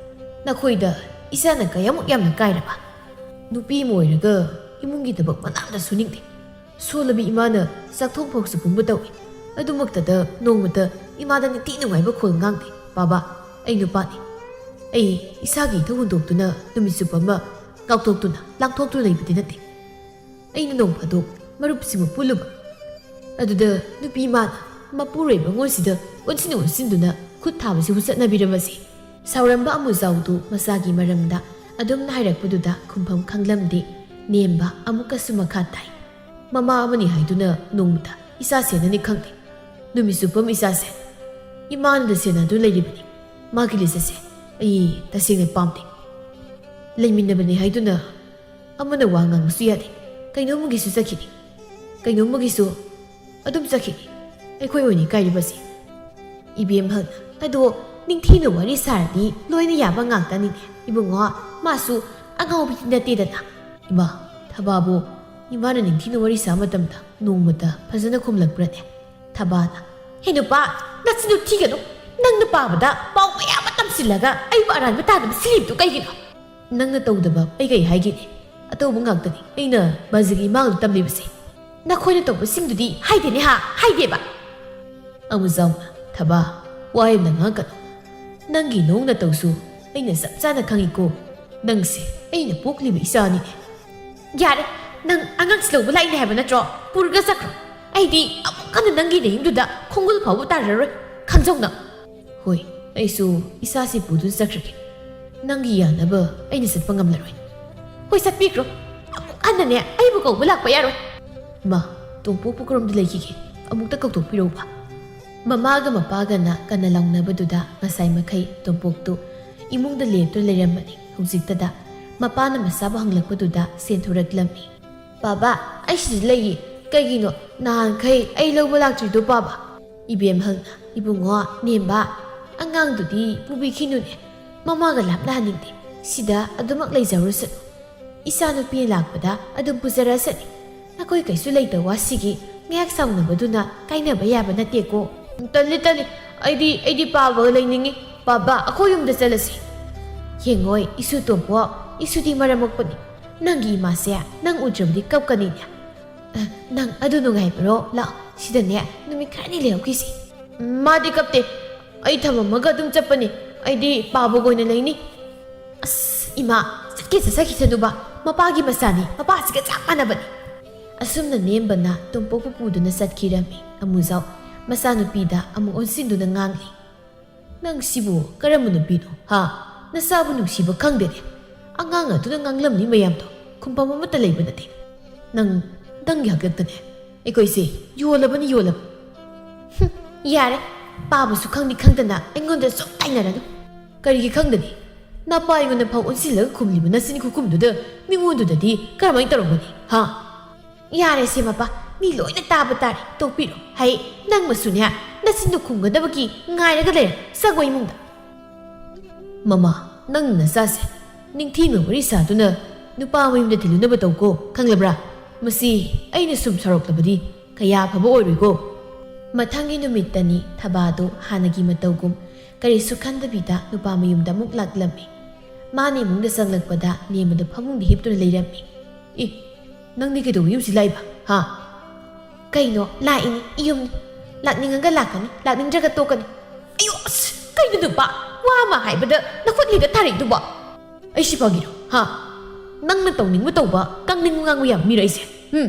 ꯅꯈꯣꯏꯗ ꯏꯆꯥꯅ ꯀꯌꯥꯃꯨꯛ ꯌꯥꯝꯅ ꯀꯥꯏꯔꯕ? ꯅꯨꯄꯤ ꯑꯃ ꯑꯣꯏꯔꯒ ꯏꯃꯨꯡꯒꯤ ꯊꯕꯛ ꯃꯅꯥ ꯑꯃꯇ ꯁꯨꯅꯤꯡꯗꯦ꯫ ꯁꯣꯜꯂꯕꯤ ꯏꯃꯥꯅ ꯆꯥꯛꯊꯣꯡ ꯐꯥꯎꯁꯨ ꯄꯨꯝꯕ ꯇꯧꯏ꯫ ꯑꯗꯨꯃꯛꯇꯗ ꯅꯣꯡꯃꯇ ꯏꯃꯥꯗ ꯅꯤꯡꯊꯤ ꯅꯨꯡꯉꯥꯏꯕ ꯈꯣꯜ ꯉꯥꯡꯗꯦ꯫ ꯕꯥꯕꯥ, ꯑꯩ ꯅꯨꯄꯥꯅꯤ꯫ ꯑꯩ ꯏꯁꯥꯒꯤ ꯏꯊꯧ ꯍꯨꯟꯗꯣꯛꯇꯨꯅ ꯅꯨꯃꯤꯠ ꯆꯨꯞꯄ ꯑꯃ ꯉꯥꯎꯊꯣꯛꯇꯨꯅ ꯂꯥꯡꯊꯣꯛꯇꯨꯅ ꯂꯩꯕꯗꯤ ꯅꯠꯇꯦ꯫ ꯑꯩꯅ ꯅꯣꯡ ꯐꯥꯗꯣꯛ ꯃꯔꯨꯞꯁꯤꯡꯕꯨ ꯄꯨꯜꯂꯨꯕ꯫ ꯑꯗꯨꯗ ꯅꯨꯄꯤ ꯏꯃꯥꯅ ꯃꯄꯨꯔꯣꯏꯕ ꯑꯩꯉꯣꯟꯁꯤꯗ ꯑꯣꯟꯁꯤꯟ ꯑꯣꯟꯁꯤꯟꯗꯨꯅ ꯈꯨꯠ ꯊꯥꯕꯁꯤꯕꯨ ꯆꯠꯅꯕꯤꯔꯝꯕꯁꯦ꯫" ꯁꯥꯎꯔꯝꯕ ꯑꯃꯨꯖꯥꯎꯗꯨ ꯃꯆꯥꯒꯤ ꯃꯔꯝꯗ ꯑꯗꯨꯝꯅ ꯍꯥꯏꯔꯛꯄꯗꯨꯗ ꯈꯨꯝꯐꯝ ꯈꯪꯂꯝꯗꯦ꯫ ꯅꯦꯝꯕ ꯑꯃꯨꯛꯀꯁꯨ ꯃꯈꯥ ꯇꯥꯏ꯫ "ꯃꯃꯥ ꯑꯃꯅꯤ ꯍꯥꯏꯗꯨꯅ ꯅꯣꯡꯃꯇ ꯏꯆꯥ ꯁꯦꯟꯅꯅꯤ ꯈꯪꯗꯦ꯫ ꯅꯨꯃꯤꯠ ꯆꯨꯞꯄꯝ ꯏꯆꯥꯁꯦ ꯏꯃꯥꯅꯗ ꯁꯦꯟꯅꯗꯨꯅ ꯂꯩꯔꯤꯕꯅꯤ꯫ ꯃꯥꯒꯤ ꯂꯤꯆꯠꯁꯦ ꯑꯩ ꯇꯁꯦꯡꯅ ꯄꯥꯝꯗꯦ꯫ ꯂꯩꯃꯤꯟꯅꯕꯅꯤ ꯍꯥꯏꯗꯨꯅ ꯑꯃꯅ ꯋꯥ ꯉꯥꯡꯕꯁꯨ ꯌꯥꯗꯦ꯫ ꯀꯩꯅꯣꯝꯃꯒꯤꯁꯨ ꯆꯠꯈꯤꯅꯤ꯫ ꯀꯩꯅꯣꯝꯃꯒꯤꯁꯨ ꯑꯗꯨꯝ ꯆꯠꯈꯤꯅꯤ꯫ ꯑꯩꯈꯣꯏ ꯑꯣꯏꯅ ꯏꯀꯥꯏꯔꯤꯕꯁꯦ꯫ ꯏꯕꯦꯝꯍꯜ, ꯑꯗꯣ ꯅꯤꯡꯊꯤꯅ ꯋꯥꯔꯤ ꯁꯥꯔꯗꯤ ꯂꯣꯏꯅ ꯌꯥꯕ ꯉꯥꯛꯇꯅꯤꯅꯦ꯫ ꯏꯕꯨꯡꯉꯣ, ꯃꯥꯁꯨ ꯑꯉꯥꯎꯕꯤꯗꯤ ꯅꯠꯇꯦꯗꯅ꯫ ꯏꯃꯥ, ꯊꯕꯥꯕꯨ ꯏꯃꯥꯅ ꯅꯤꯡꯊꯤꯅ ꯋꯥꯔꯤ ꯁꯥꯕ ꯃꯇꯝꯗ ꯅꯣꯡꯃꯇ ꯐꯖꯅ ꯈꯨꯝꯂꯛꯄ꯭ꯔꯅꯦ? ꯊꯕꯥꯅ, "ꯍꯦ ꯅꯨꯄꯥ, ꯅꯆꯤꯟꯗꯨ ꯊꯤꯒꯅꯨ꯫ ꯅꯪꯅ ꯄꯥꯕꯗ ꯄꯥꯎ ꯃꯌꯥꯝ ꯑꯃ ꯇꯝꯁꯤꯜꯂꯒ ꯑꯩꯕꯨ ꯑꯔꯥꯟꯕ ꯇꯥꯗꯕ ꯁꯤꯜꯂꯤꯕꯗꯨ ꯀꯩꯒꯤꯅꯣ?" "ꯅꯪꯅ ꯇꯧꯗꯕ ꯑꯩ ꯀꯩ ꯍꯥꯏꯒꯦꯅꯦ? ꯑꯇꯧꯕ ꯉꯥꯛꯇꯅꯤ ꯑꯩꯅ ꯕꯥꯖꯤꯒꯤ ꯏꯃꯥꯡꯗ ꯇꯝꯂꯤꯕꯁꯦ꯫ ꯅꯈꯣꯏꯅ ꯇꯧꯕꯁꯤꯡꯗꯨꯗꯤ ꯍꯥꯏꯗꯦꯅꯦ ꯍꯥ, ꯍꯥꯏꯗꯦꯕ?" ꯑꯃꯨꯖꯥꯎꯅ, "ꯊꯕꯥ, ꯋꯥ ꯌꯥꯝꯅ ꯉꯥꯡꯒꯅꯨ꯫ ꯅꯪꯒꯤ ꯅꯣꯡ ꯅꯇꯧꯁꯨ ꯑꯩꯅ ꯆꯞ ꯆꯥꯅ ꯈꯪꯉꯤꯀꯣ꯫ ꯅꯪꯁꯦ ꯑꯩꯅ ꯄꯣꯛꯂꯤꯕ ꯏꯆꯥꯅꯤꯅꯦ꯫" "ꯌꯥꯔꯦ, ꯅꯪ ꯑꯉꯥꯡꯁꯤ ꯂꯧꯕ ꯂꯥꯛꯏꯅꯦ ꯍꯥꯏꯕ ꯅꯠꯇ꯭ꯔꯣ? ꯄꯨꯔꯒ ꯆꯠꯈ꯭ꯔꯣ꯫ ꯑꯩꯗꯤ ꯑꯃꯨꯛ ꯍꯟꯅ ꯅꯪꯒꯤ ꯅꯌꯨꯝꯗꯨꯗ ꯈꯣꯡꯒꯨꯜ ꯐꯥꯎꯕ ꯇꯥꯔꯔꯣꯏ, ꯈꯪꯖꯧ ꯅꯪ꯫" "ꯍꯣꯏ, ꯑꯩꯁꯨ ꯏꯆꯥꯁꯤ ꯄꯨꯗꯨꯅ ꯆꯠꯈ꯭ꯔꯒꯦ꯫ ꯅꯪꯒꯤ ꯌꯥꯅꯕ ꯑꯩꯅ ꯆꯠꯄ ꯉꯝꯂꯔꯣꯏ꯫" "ꯍꯣꯏ, ꯆꯠꯄꯤꯈ꯭ꯔꯣ꯫ ꯑꯃꯨꯛ ꯍꯟꯅꯅꯦ ꯑꯩꯕꯨ ꯀꯧꯕ ꯂꯥꯛꯄ ꯌꯥꯔꯣꯏ꯫" "ꯃꯥ, ꯇꯣꯝꯄꯣꯛꯄꯨ ꯀꯔꯣꯝꯗ ꯂꯩꯈꯤꯒꯦ? ꯑꯃꯨꯛꯇ ꯀꯧꯊꯣꯛꯄꯤꯔꯛꯎꯕ꯫" ꯃꯃꯥꯒ ꯃꯄꯥꯒꯅ ꯀꯟꯅ ꯂꯥꯎꯅꯕꯗꯨꯗ ꯉꯁꯥꯏ ꯃꯈꯩ ꯇꯣꯝꯄꯣꯛꯇꯨ ꯏꯃꯨꯡꯗ ꯂꯦꯞꯇꯨꯅ ꯂꯩꯔꯝꯕꯅꯤ꯫ ꯍꯧꯖꯤꯛꯇꯗ ꯃꯄꯥꯅ ꯃꯆꯥꯕꯨ ꯍꯪꯂꯛꯄꯗꯨꯗ ꯆꯦꯟꯊꯣꯔꯛꯂꯝꯃꯤ꯫ "ꯕꯥꯕꯥ, ꯑꯩ ꯁꯤꯗ ꯂꯩꯌꯦ꯫ ꯀꯩꯒꯤꯅꯣ? ꯅꯍꯥꯟꯈꯩ ꯑꯩ ꯂꯧꯕ ꯂꯥꯛꯇ꯭ꯔꯤꯗꯣ, ꯕꯥꯕꯥ?" ꯏꯕꯦꯝꯍꯜꯅ, "ꯏꯕꯨꯡꯉꯣ, ꯅꯦꯝꯕ, ꯑꯉꯥꯡꯗꯨꯗꯤ ꯄꯨꯕꯤꯈꯤꯅꯨꯅꯦ꯫ ꯃꯃꯥꯒ ꯂꯥꯞꯅꯍꯟꯅꯤꯡꯗꯦ꯫ ꯁꯤꯗ ꯑꯗꯨꯃꯛ ꯂꯩꯖꯔꯨꯁꯅꯨ꯫ ꯏꯆꯥ ꯅꯨꯄꯤ ꯂꯥꯛꯄꯗ ꯑꯗꯨꯝ ꯄꯨꯖꯔꯁꯅꯤ꯫ ꯅꯈꯣꯏ ꯀꯩꯁꯨ ꯂꯩꯇ ꯋꯥꯁꯤꯒꯤ ꯉꯥꯏꯍꯥꯛ ꯁꯥꯎꯅꯕꯗꯨꯅ ꯀꯥꯏꯅꯕ ꯌꯥꯕ ꯅꯠꯇꯦꯀꯣ꯫" "ꯇꯜꯂꯤ, ꯇꯜꯂꯤ꯫ ꯑꯩꯗꯤ, ꯑꯩꯗꯤ ꯄꯥꯕꯒ ꯂꯩꯅꯤꯡꯉꯤ꯫ ꯄꯥꯕ, ꯑꯩꯈꯣꯏ ꯌꯨꯝꯗ ꯆꯠꯂꯁꯤ꯫" "ꯌꯦꯡꯉꯣꯏ, ꯏꯁꯨ ꯇꯣꯝꯄꯣꯛ, ꯏꯁꯨꯗꯤ ꯃꯔꯝ ꯃꯣꯛꯄꯅꯤ꯫ ꯅꯪꯒꯤ ꯏꯃꯥꯁꯦ ꯅꯪ ꯎꯗ꯭ꯔꯕꯗꯤ ꯀꯞꯀꯅꯤꯅꯦ꯫ ꯑ, ꯅꯪ ꯑꯗꯨ ꯅꯨꯡꯉꯥꯏꯕ꯭ꯔꯣ? ꯂꯥꯛꯑꯣ, ꯁꯤꯗꯅꯦ ꯅꯨꯃꯤꯠ ꯈꯔꯅꯤ ꯂꯩꯍꯧꯈꯤꯁꯤ꯫" "ꯃꯥꯗꯤ ꯀꯞꯇꯦ꯫ ꯑꯩ ꯊꯝꯃꯝꯃꯒ ꯑꯗꯨꯝ ꯆꯠꯄꯅꯤ꯫ ꯑꯩꯗꯤ ꯄꯥꯕꯒ ꯑꯣꯏꯅ ꯂꯩꯅꯤ꯫" "ꯑꯁ, ꯏꯃꯥ, ꯆꯠꯀꯦ ꯆꯠꯆꯈꯤꯁꯅꯨꯕ꯫ ꯃꯄꯥꯒꯤ ꯃꯆꯥꯅꯤ, ꯃꯄꯥꯁꯤꯒ ꯆꯞ ꯃꯥꯟꯅꯕꯅꯤ꯫" ꯑꯁꯨꯝꯅ ꯅꯦꯝꯕꯅ ꯇꯣꯝꯄꯣꯛꯄꯨ ꯄꯨꯗꯨꯅ ꯆꯠꯈꯤꯔꯝꯃꯤ꯫ ꯑꯃꯨꯖꯥꯎ ꯃꯆꯥꯅꯨꯄꯤꯗ ꯑꯃꯨꯛ ꯑꯣꯟꯁꯤꯟꯗꯨꯅ ꯉꯥꯡꯂꯤ꯫ "ꯅꯪ ꯁꯤꯕꯨ ꯀꯔꯝꯕ ꯅꯨꯄꯤꯅꯣ, ꯍꯥ? ꯅꯆꯥꯕꯨ ꯅꯨꯡꯁꯤꯕ ꯈꯪꯗꯦꯅꯦ꯫ ꯑꯉꯥꯡ ꯑꯗꯨꯅ ꯉꯥꯡꯂꯝꯅꯤ ꯃꯌꯥꯝꯗꯣ꯫ ꯈꯨꯝꯐꯝ ꯑꯃꯠꯇ ꯂꯩꯕ ꯅꯠꯇꯦ꯫ ꯅꯪ, ꯅꯪꯒꯤ ꯍꯥꯛꯇꯛꯇꯅꯦ ꯑꯩꯈꯣꯏꯁꯦ ꯌꯣꯜꯂꯕꯅꯤ, ꯌꯣꯜꯂꯕ꯫" "ꯍꯨꯝ, ꯌꯥꯔꯦ꯫ ꯄꯥꯕꯁꯨ ꯈꯪꯗꯤ ꯈꯪꯗꯅ ꯑꯩꯉꯣꯟꯗ ꯁꯨꯝ ꯇꯥꯏꯅꯔꯅꯨ꯫" "ꯀꯔꯤꯒꯤ ꯈꯪꯗꯅꯤ? ꯅꯄꯥ ꯑꯩꯉꯣꯟꯗ ꯐꯥꯎ ꯑꯣꯟꯁꯤꯜꯂꯒ ꯈꯨꯝꯂꯤꯕ ꯅꯆꯤꯟ ꯈꯨꯈꯨꯝꯗꯨꯗ ꯃꯤꯉꯣꯟꯗꯨꯗꯗꯤ ꯀꯔꯝꯍꯥꯏꯅ ꯇꯧꯔꯝꯒꯅꯤ, ꯍꯥ? ꯌꯥꯔꯦꯁꯦ ꯃꯄꯥ, ꯃꯤ ꯂꯣꯏꯅ ꯇꯥꯕ ꯇꯥꯔꯦ, ꯇꯣꯛꯄꯤꯔꯣ꯫ ꯍꯩ, ꯅꯪꯃꯁꯨꯅꯦ, ꯅꯆꯤꯟꯗꯣ ꯈꯨꯝꯒꯗꯕꯒꯤ ꯉꯥꯏꯔꯒ ꯂꯩꯔꯦ꯫ ꯆꯪꯉꯣ ꯏꯃꯨꯡꯗ꯫ ꯃꯃꯥ, ꯅꯪ ꯅꯆꯥꯁꯦ ꯅꯤꯡꯊꯤꯅ ꯋꯥꯔꯤ ꯁꯥꯗꯨꯅ ꯅꯨꯄꯥ ꯃꯌꯨꯝꯗ ꯊꯤꯜꯂꯨꯅꯕ ꯇꯧꯀꯣ, ꯈꯪꯂꯕ꯭ꯔꯥ? ꯃꯁꯤ ꯑꯩꯅ ꯁꯨꯝ ꯁꯥꯎꯔꯛꯂꯕꯗꯤ ꯀꯌꯥ ꯐꯕ ꯑꯣꯏꯔꯣꯏꯀꯣ꯫ ꯃꯊꯪꯒꯤ ꯅꯨꯃꯤꯠꯇꯅꯤ ꯊꯕꯥꯗꯨ ꯍꯥꯟꯅꯒꯤ ꯃꯇꯧꯒꯨꯝ ꯀꯔꯤꯁꯨ ꯈꯟꯗꯕꯤꯗ ꯅꯨꯄꯥ ꯃꯌꯨꯝꯗ ꯑꯃꯨꯛ ꯂꯥꯛꯂꯝꯃꯤ꯫ ꯃꯥꯅ ꯏꯃꯨꯡꯗ ꯆꯪꯂꯛꯄꯗ ꯅꯦꯝꯕꯗ ꯐꯃꯨꯡꯗ ꯍꯤꯞꯇꯨꯅ ꯂꯩꯔꯝꯃꯤ꯫ "ꯏ, ꯅꯪꯗꯤ ꯀꯩꯗꯧꯕ ꯌꯨꯝꯁꯤ ꯂꯥꯛꯏꯕ, ꯍꯥ?" "ꯀꯩꯅꯣ, ꯂꯥꯛꯏꯅꯤ, ꯌꯨꯝꯅꯤ꯫ ꯂꯥꯛꯅꯤꯡꯉꯒ ꯂꯥꯛꯀꯅꯤ, ꯂꯥꯛꯅꯤꯡꯗ꯭ꯔꯒ ꯇꯣꯛꯀꯅꯤ꯫" "ꯑꯌꯣ, ꯑꯁ, ꯀꯩꯅꯣ ꯅꯨꯄꯥ, ꯋꯥ ꯑꯃ ꯍꯥꯏꯕꯗ ꯅꯈꯨꯠ ꯍꯦꯛꯇ ꯊꯥꯔꯛꯏꯗꯨꯕꯣ?" "ꯑꯩ ꯁꯤ ꯐꯥꯒꯤꯔꯣ, ꯍꯥ? ꯅꯪꯅ ꯇꯧꯅꯤꯡꯕ ꯇꯧꯕ, ꯉꯥꯡꯅꯤꯡꯕ ꯉꯥꯡꯕ ꯌꯥꯕ ꯃꯤꯔꯣ ꯑꯩꯁꯦ? ꯎꯝ?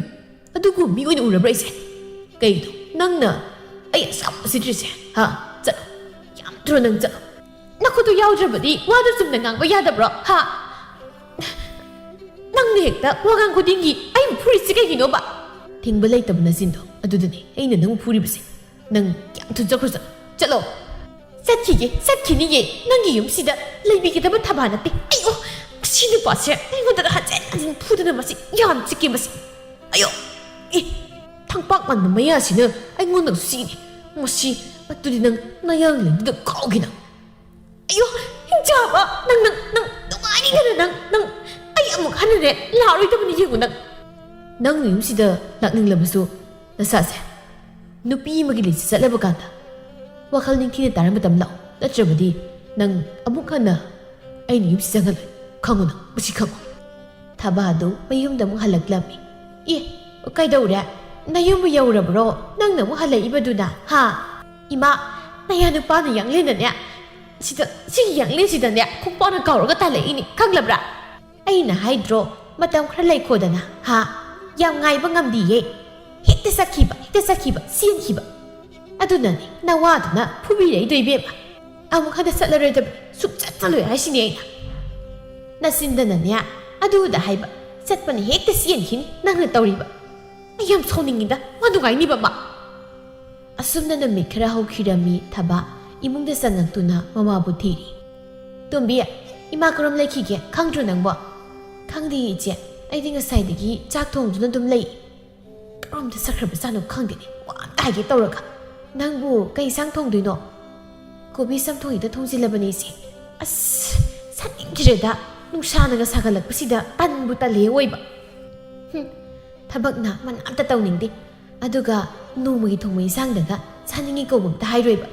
ꯑꯗꯨꯕꯨ ꯃꯤ ꯑꯣꯏꯅ ꯎꯔꯕ꯭ꯔꯥ ꯑꯩꯁꯦ? ꯀꯩꯅꯣ, ꯅꯪꯅ ꯑꯩ ꯑꯁꯥꯎꯕ ꯎꯁꯤꯠꯇ꯭ꯔꯤꯁꯦ, ꯍꯥ? ꯆꯠꯂꯣ, ꯌꯥꯝ ꯊꯨꯅ ꯅꯪ ꯆꯠꯂꯣ꯫ ꯅꯈꯨꯠꯇꯣ ꯌꯥꯎꯗ꯭ꯔꯕꯗꯤ ꯋꯥꯗꯨ ꯆꯨꯝꯅ ꯉꯥꯡꯕ ꯌꯥꯗꯕ꯭ꯔꯣ, ꯍꯥ? ꯅꯪꯅ ꯍꯦꯛꯇ ꯋꯥꯉꯥꯡ ꯈꯨꯗꯤꯡꯒꯤ ꯑꯩꯕꯨ ꯐꯨꯔꯤꯁꯤ ꯀꯩꯒꯤꯅꯣꯕ?" "ꯊꯤꯡꯕ ꯂꯩꯇꯕ ꯅꯆꯤꯟꯗꯣ ꯑꯗꯨꯗꯅꯦ ꯑꯩꯅ ꯅꯪꯕꯨ ꯐꯨꯔꯤꯕꯁꯦ꯫ ꯅꯪ ꯌꯥꯝ ꯊꯨꯅ ꯆꯠꯈ꯭ꯔꯣ, ꯆꯠꯂꯣ, ꯆꯠꯂꯣ꯫" "ꯆꯠꯈꯤꯒꯦ, ꯆꯠꯈꯤꯅꯤꯌꯦ꯫ ꯅꯪꯒꯤ ꯌꯨꯝꯁꯤꯗ ꯂꯩꯕꯤꯒꯗꯕ ꯊꯕꯥ ꯅꯠꯇꯦ꯫" "ꯑꯩꯌꯣ, ꯃꯁꯤ ꯅꯨꯄꯥꯁꯦ ꯑꯩꯉꯣꯟꯗ ꯍꯟꯖꯤꯟ ꯍꯟꯖꯤꯟ ꯐꯨꯗꯅ ꯃꯁꯤ ꯌꯥꯝ ꯆꯤꯛꯀꯦ ꯃꯁꯤ꯫ ꯑꯌꯣ, ꯑꯦ, ꯊꯪꯄꯥꯛ ꯃꯥꯟꯕ ꯃꯌꯥꯁꯤꯅ ꯑꯩꯉꯣꯟꯗ ꯁꯤꯅꯤ꯫ ꯃꯁꯤ, ꯑꯗꯨꯗꯤ ꯅꯪ ꯅꯌꯥꯡꯂꯦꯟꯗꯨꯗ ꯀꯥꯎꯒꯦ ꯅꯪ꯫" "ꯑꯌꯣ, ꯍꯤꯡꯆꯥꯕ, ꯅꯪ, ꯅꯪ, ꯅꯪ ꯅꯨꯡꯉꯥꯏꯅꯤꯡꯗꯅ ꯅꯪ, ꯅꯪ, ꯑꯩ ꯑꯃꯨꯛ ꯍꯟꯅꯅꯦ ꯂꯥꯛꯑꯔꯣꯏꯗꯕꯅꯤ, ꯌꯦꯡꯉꯨ ꯅꯪ꯫" ꯅꯪ ꯌꯨꯝꯁꯤꯗ ꯂꯥꯛꯅꯤꯡꯂꯕꯁꯨ ꯅꯁꯥꯁꯦ ꯅꯨꯄꯤ ꯑꯃꯒꯤ ꯂꯤꯁꯇ ꯆꯠꯂꯕ ꯀꯥꯟꯗ ꯋꯥꯈꯜ ꯅꯤꯡꯊꯤꯅ ꯇꯥꯔ ꯃꯇꯝ ꯂꯥꯛꯑꯣ, ꯅꯠꯇ꯭ꯔꯕꯗꯤ ꯅꯪ ꯑꯃꯨꯛ ꯍꯟꯅ ꯑꯩꯅ ꯌꯨꯝꯁꯤ ꯆꯪꯍꯜꯂꯣꯏ, ꯈꯪꯉꯨ ꯅꯪ, ꯃꯁꯤ ꯈꯪꯉꯨ꯫ ꯊꯕꯥꯗꯨ ꯃꯌꯨꯝꯗ ꯑꯃꯨꯛ ꯍꯜꯂꯛꯂꯝꯃꯤ꯫ "ꯑꯦ, ꯀꯩꯗꯧꯔꯦ? ꯅꯌꯨꯝꯕꯨ ꯌꯧꯔꯕ꯭ꯔꯣ? ꯅꯪꯅ ꯑꯃꯨꯛ ꯍꯜꯂꯛꯏꯕꯗꯨꯅ, ꯍꯥ? ꯏꯃꯥ, ꯅꯌꯥ ꯅꯨꯄꯥꯅ ꯌꯥꯡꯂꯦꯟꯗꯅꯦ, ꯁꯤꯗ, ꯁꯤꯒꯤ ꯌꯥꯡꯂꯦꯟꯁꯤꯗꯅꯦ ꯈꯣꯡꯄꯥꯛꯅ ꯀꯥꯎꯔꯒ ꯇꯥꯜꯂꯛꯏꯅꯤ, ꯈꯪꯂꯕ꯭ꯔꯥ? ꯑꯩꯅ ꯍꯥꯏꯗ꯭ꯔꯣ, ꯃꯇꯝ ꯈꯔ ꯂꯩꯈꯣꯗꯅ, ꯍꯥ? ꯌꯥꯝ ꯉꯥꯏꯕ ꯉꯝꯗꯤꯌꯦ꯫ ꯍꯦꯛꯇ ꯆꯠꯈꯤꯕ, ꯍꯦꯛꯇ ꯆꯠꯈꯤꯕ, ꯆꯦꯟꯈꯤꯕ꯫ ꯑꯗꯨꯅꯅꯦ ꯅꯋꯥꯗꯨꯅ ꯐꯨꯕꯤꯔꯛꯏꯗꯣ, ꯏꯕꯦꯝꯃ꯫ ꯑꯃꯨꯛ ꯍꯟꯅ ꯆꯠꯂꯔꯣꯏꯗꯕꯅꯤ, ꯁꯨꯛꯆꯠ ꯆꯠꯂꯣꯏ ꯍꯥꯏꯁꯤꯅꯦ ꯑꯩꯅ꯫" ꯅꯆꯤꯟꯗꯅꯅꯦ ꯑꯗꯨꯗ ꯍꯥꯏꯕ, ꯆꯠꯄꯅ ꯍꯦꯛꯇ ꯆꯦꯟꯈꯤꯅꯤ ꯅꯪꯅ ꯇꯧꯔꯤꯕ꯫ ꯑꯩ ꯌꯥꯝ ꯁꯥꯎꯅꯤꯡꯉꯤꯗ, ꯃꯥ ꯅꯨꯡꯉꯥꯏꯅꯤꯕ ꯃꯥ꯫ ꯑꯁꯨꯝꯅ ꯅꯨꯃꯤꯠ ꯈꯔ ꯍꯧꯈꯤꯔꯝꯃꯤ꯫ ꯊꯕꯥ ꯏꯃꯨꯡꯗ ꯆꯪꯉꯛꯇꯨꯅ ꯃꯃꯥꯕꯨ ꯊꯤꯔꯤ꯫ "ꯇꯣꯝꯕꯤ, "ꯏꯃꯥ ꯀꯔꯣꯝ ꯂꯩꯈꯤꯒꯦ ꯈꯪꯗ꯭ꯔꯣ ꯅꯪꯕꯣ?" "ꯈꯪꯗꯦ ꯏꯆꯦ, ꯑꯩꯗꯤ ꯉꯁꯥꯏꯗꯒꯤ ꯆꯥꯛ ꯊꯣꯡꯗꯨꯅ ꯑꯗꯨꯝ ꯂꯩ꯫ ꯀꯔꯣꯝꯗ ꯆꯠꯈ꯭ꯔꯕꯖꯥꯠꯅꯣ ꯈꯪꯗꯦꯅꯦ, ꯋꯥ ꯑꯝꯇ ꯍꯥꯏꯒꯦ ꯇꯧꯔꯒ꯫ ꯅꯪꯕꯨ ꯀꯩ ꯏꯟꯁꯥꯡ ꯊꯣꯡꯗꯣꯏꯅꯣ?" "ꯀꯣꯕꯤ ꯆꯝꯊꯣꯡ ꯍꯦꯛꯇ ꯊꯣꯡꯖꯤꯜꯂꯕꯅꯤ ꯏꯆꯦ꯫ ꯑꯁ, ꯆꯥꯅꯤꯡꯈꯤꯗ꯭ꯔꯦꯗ, ꯅꯨꯡꯁꯥꯅꯒ ꯁꯥꯒꯠꯂꯛꯄꯁꯤꯗ ꯇꯟꯕꯨ ꯇꯜꯂꯦ ꯑꯣꯏꯕ꯫ ꯍꯨꯝ, ꯊꯕꯛꯅ ꯃꯅꯥ ꯑꯝꯇ ꯇꯧꯅꯤꯡꯗꯦ꯫ ꯑꯗꯨꯒ ꯅꯣꯡꯃꯒꯤ ꯊꯣꯡꯕ ꯏꯟꯁꯥꯡꯗꯒ ꯆꯥꯅꯤꯡꯉꯤ ꯀꯧꯕ ꯑꯝꯇ ꯍꯥꯏꯔꯣꯏꯕ꯫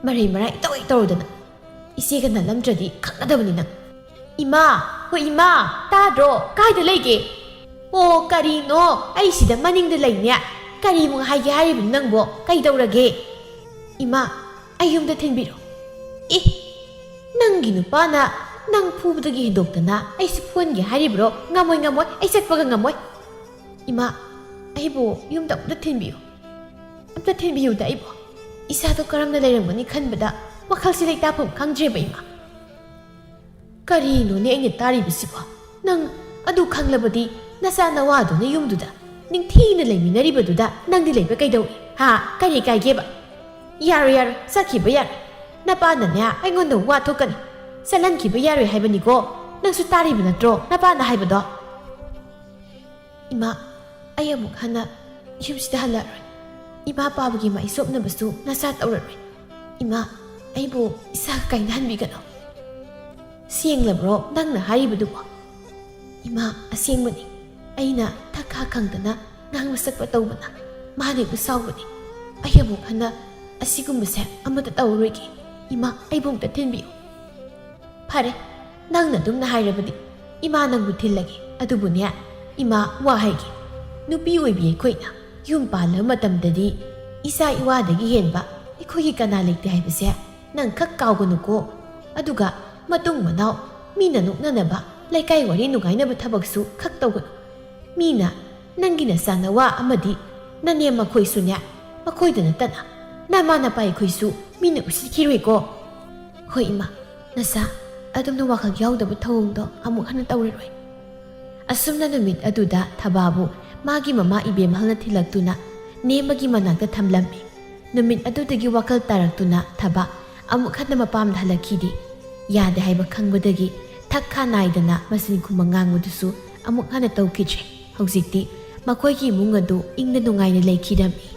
ꯃꯔꯩ ꯃꯔꯥꯏ ꯏꯇꯧ ꯍꯦꯛ ꯇꯧꯔꯗꯅ꯫ ꯏꯆꯦꯒ ꯅꯥꯜꯂꯝꯗ꯭ꯔꯗꯤ ꯈꯪꯒꯗꯕꯅꯤ ꯅꯪ꯫" "ꯏꯃꯥ, ꯍꯣꯏ ꯏꯃꯥ, ꯇꯥꯗ꯭ꯔꯣ? ꯀꯥꯏꯗ ꯂꯩꯒꯦ?" "ꯑꯣ, ꯀꯔꯤꯅꯣ? ꯑꯩ ꯁꯤꯗ ꯃꯅꯤꯡꯗ ꯂꯩꯅꯦ꯫ ꯀꯔꯤꯃꯨꯛ ꯍꯥꯏꯒꯦ ꯍꯥꯏꯔꯤꯕꯅꯣ ꯅꯪꯕꯣ? ꯀꯩꯗꯧꯔꯒꯦ?" "ꯏꯃꯥ, ꯑꯩ ꯌꯨꯝꯗ ꯊꯤꯟꯕꯤꯔꯣ꯫" "ꯑꯦ, ꯅꯪꯒꯤ ꯅꯨꯄꯥꯅ ꯅꯪ ꯐꯨꯕꯗꯒꯤ ꯍꯦꯟꯗꯣꯛꯇꯅ ꯑꯩꯁꯨ ꯐꯨꯍꯟꯒꯦ ꯍꯥꯏꯔꯤꯕ꯭ꯔꯣ? ꯉꯝꯃꯣꯏ, ꯉꯝꯃꯣꯏ, ꯑꯩ ꯆꯠꯄꯒ ꯉꯝꯃꯣꯏ꯫" "ꯏꯃꯥ, ꯑꯩꯕꯨ ꯌꯨꯝꯗ ꯑꯝꯇ ꯊꯤꯟꯕꯤꯌꯨ꯫ ꯑꯝꯇ ꯊꯤꯟꯕꯤꯌꯨꯗ ꯑꯩꯕꯨ꯫ ꯏꯁꯥꯗꯣ ꯀꯔꯝꯅ ꯂꯩꯔꯝꯒꯅꯤ ꯈꯟꯕꯗ ꯋꯥꯈꯜꯁꯤ ꯂꯩꯇꯥꯐꯝ ꯈꯪꯗ꯭ꯔꯦꯕ ꯏꯃꯥ꯫" "ꯀꯔꯤꯅꯣꯅꯦ ꯑꯩꯅ ꯇꯥꯔꯤꯕꯁꯤꯕꯣ? ꯅꯪ ꯑꯗꯨ ꯈꯪꯂꯕꯗꯤ ꯅꯆꯥ ꯅꯋꯥꯗꯨꯅ ꯌꯨꯝꯗꯨꯗ ꯅꯤꯡꯊꯤꯅ ꯂꯩꯃꯤꯟꯅꯔꯤꯕꯗꯨꯗ ꯅꯪꯗꯤ ꯂꯩꯕ ꯀꯩꯗꯧꯏ? ꯍꯥ? ꯀꯔꯤ ꯀꯥꯏꯒꯦꯕ?" "ꯌꯥꯔꯣꯏ, ꯌꯥꯔꯣꯏ, ꯆꯠꯈꯤꯕ ꯌꯥꯔꯣꯏ꯫ ꯅꯄꯥꯅꯅꯦ ꯑꯩꯉꯣꯟꯗ ꯋꯥ ꯊꯣꯛꯀꯅꯤ꯫ ꯆꯠꯍꯟꯈꯤꯕ ꯌꯥꯔꯣꯏ ꯍꯥꯏꯕꯅꯤꯀꯣ꯫ ꯅꯪꯁꯨ ꯇꯥꯔꯤꯕ ꯅꯠꯇ꯭ꯔꯣ ꯅꯄꯥꯅ ꯍꯥꯏꯕꯗꯣ?" "ꯏꯃꯥ, ꯑꯩ ꯑꯃꯨꯛ ꯍꯟꯅ ꯌꯨꯝꯁꯤꯗ ꯍꯜꯂꯛꯑꯔꯣꯏ꯫ ꯏꯃꯥ ꯄꯥꯕꯒꯤ ꯃꯥꯏ ꯆꯣꯞꯅꯕꯁꯨ ꯅꯆꯥ ꯇꯧꯔꯔꯣꯏ꯫ ꯏꯃꯥ, ꯑꯩꯕꯨ ꯏꯁꯥꯒ ꯀꯥꯏꯅꯍꯟꯕꯤꯒꯅꯨ꯫" "ꯁꯦꯡꯂꯕ꯭ꯔꯣ ꯅꯪꯅ ꯍꯥꯏꯔꯤꯕꯗꯨꯕꯣ?" "ꯏꯃꯥ, ꯑꯁꯦꯡꯕꯅꯤ꯫ ꯑꯩꯅ ꯊꯛ ꯈꯥ ꯈꯪꯗꯅ ꯉꯥꯡꯕ ꯁꯛꯄ ꯇꯧꯕꯅ ꯃꯥꯅ ꯍꯦꯛꯇ ꯁꯥꯎꯕꯅꯤ꯫ ꯑꯩ ꯑꯃꯨꯛ ꯍꯟꯅ ꯑꯁꯤꯒꯨꯝꯕꯁꯦ ꯑꯃꯠꯇ ꯇꯧꯔꯔꯣꯏꯒꯦ꯫ ꯏꯃꯥ, ꯑꯩꯕꯨ ꯑꯃꯨꯛꯇ ꯊꯤꯟꯕꯤꯌꯨ꯫" "ꯐꯔꯦ, ꯅꯪꯅ ꯑꯗꯨꯝꯅ ꯍꯥꯏꯔꯕꯗꯤ ꯏꯃꯥ ꯅꯪꯕꯨ ꯊꯤꯜꯂꯒꯦ꯫ ꯑꯗꯨꯕꯨꯅꯦ, ꯏꯃꯥ, ꯋꯥ ꯍꯥꯏꯒꯦ꯫ ꯅꯨꯄꯤ ꯑꯣꯏꯕꯤ ꯑꯩꯈꯣꯏꯅ ꯌꯨꯝ ꯄꯥꯜꯂꯕ ꯃꯇꯝꯗꯗꯤ ꯏꯆꯥ ꯏꯋꯥꯗꯒꯤ ꯍꯦꯟꯕ ꯑꯩꯈꯣꯏꯒꯤ ꯀꯅꯥ ꯂꯩꯇꯦ ꯍꯥꯏꯕꯁꯦ ꯅꯪ ꯈꯛ ꯀꯥꯎꯒꯅꯨꯀꯣ꯫ ꯑꯗꯨꯒ ꯃꯇꯨꯡ ꯃꯅꯥꯎ ꯃꯤꯅ ꯅꯣꯛꯅꯅꯕ, ꯂꯩꯀꯥꯏ ꯋꯥꯔꯤ ꯅꯨꯡꯉꯥꯏꯅꯕ ꯊꯕꯛꯁꯨ ꯈꯛ ꯇꯧꯒꯅꯨ꯫ ꯃꯤꯅ ꯅꯪꯒꯤ ꯅꯆꯥ ꯅꯋꯥ ꯑꯃꯗꯤ ꯅꯅꯦꯝ ꯃꯈꯣꯏꯁꯨꯅꯦ, ꯃꯈꯣꯏꯗ ꯅꯠꯇꯅ ꯅꯃꯥ ꯅꯄꯥ ꯑꯩꯈꯣꯏꯁꯨ ꯃꯤꯅ ꯎꯁꯤꯠꯈꯤꯔꯣꯏꯀꯣ꯫" "ꯍꯣꯏ ꯏꯃꯥ, ꯅꯆꯥ, ꯑꯗꯨꯝꯅ ꯋꯥꯈꯜ ꯌꯥꯎꯗꯕ ꯊꯧꯑꯣꯡꯗꯣ ꯑꯃꯨꯛ ꯍꯟꯅ ꯇꯧꯔꯔꯣꯏ꯫" ꯑꯁꯨꯝꯅ ꯅꯨꯃꯤꯠ ꯑꯗꯨꯗ ꯊꯕꯥꯕꯨ ꯃꯥꯒꯤ ꯃꯃꯥ ꯏꯕꯦꯝꯍꯜꯅ ꯊꯤꯜꯂꯛꯇꯨꯅ ꯅꯦꯝꯕꯒꯤ ꯃꯅꯥꯛꯇ ꯊꯝꯂꯝꯃꯤ꯫ ꯅꯨꯃꯤꯠ ꯑꯗꯨꯗꯒꯤ ꯋꯥꯈꯜ ꯇꯥꯔꯛꯇꯨꯅ ꯊꯕꯥ ꯑꯃꯨꯛ ꯍꯟꯅ ꯃꯄꯥꯝꯗ ꯍꯜꯂꯛꯈꯤꯗꯦ꯫ ꯌꯥꯗꯦ ꯍꯥꯏꯕ ꯈꯪꯕꯗꯒꯤ ꯊꯛ ꯈꯥ ꯅꯥꯏꯗꯅ ꯃꯆꯤꯟ ꯈꯨꯝꯕ ꯉꯥꯡꯕꯗꯨꯁꯨ ꯑꯃꯨꯛ ꯍꯟꯅ ꯇꯧꯈꯤꯗ꯭ꯔꯦ꯫ ꯍꯧꯖꯤꯛꯇꯤ ꯃꯈꯣꯏꯒꯤ ꯏꯃꯨꯡ ꯑꯗꯨ ꯏꯪꯅ ꯅꯨꯡꯉꯥꯏꯅ ꯂꯩꯈꯤꯔꯝꯃꯤ꯫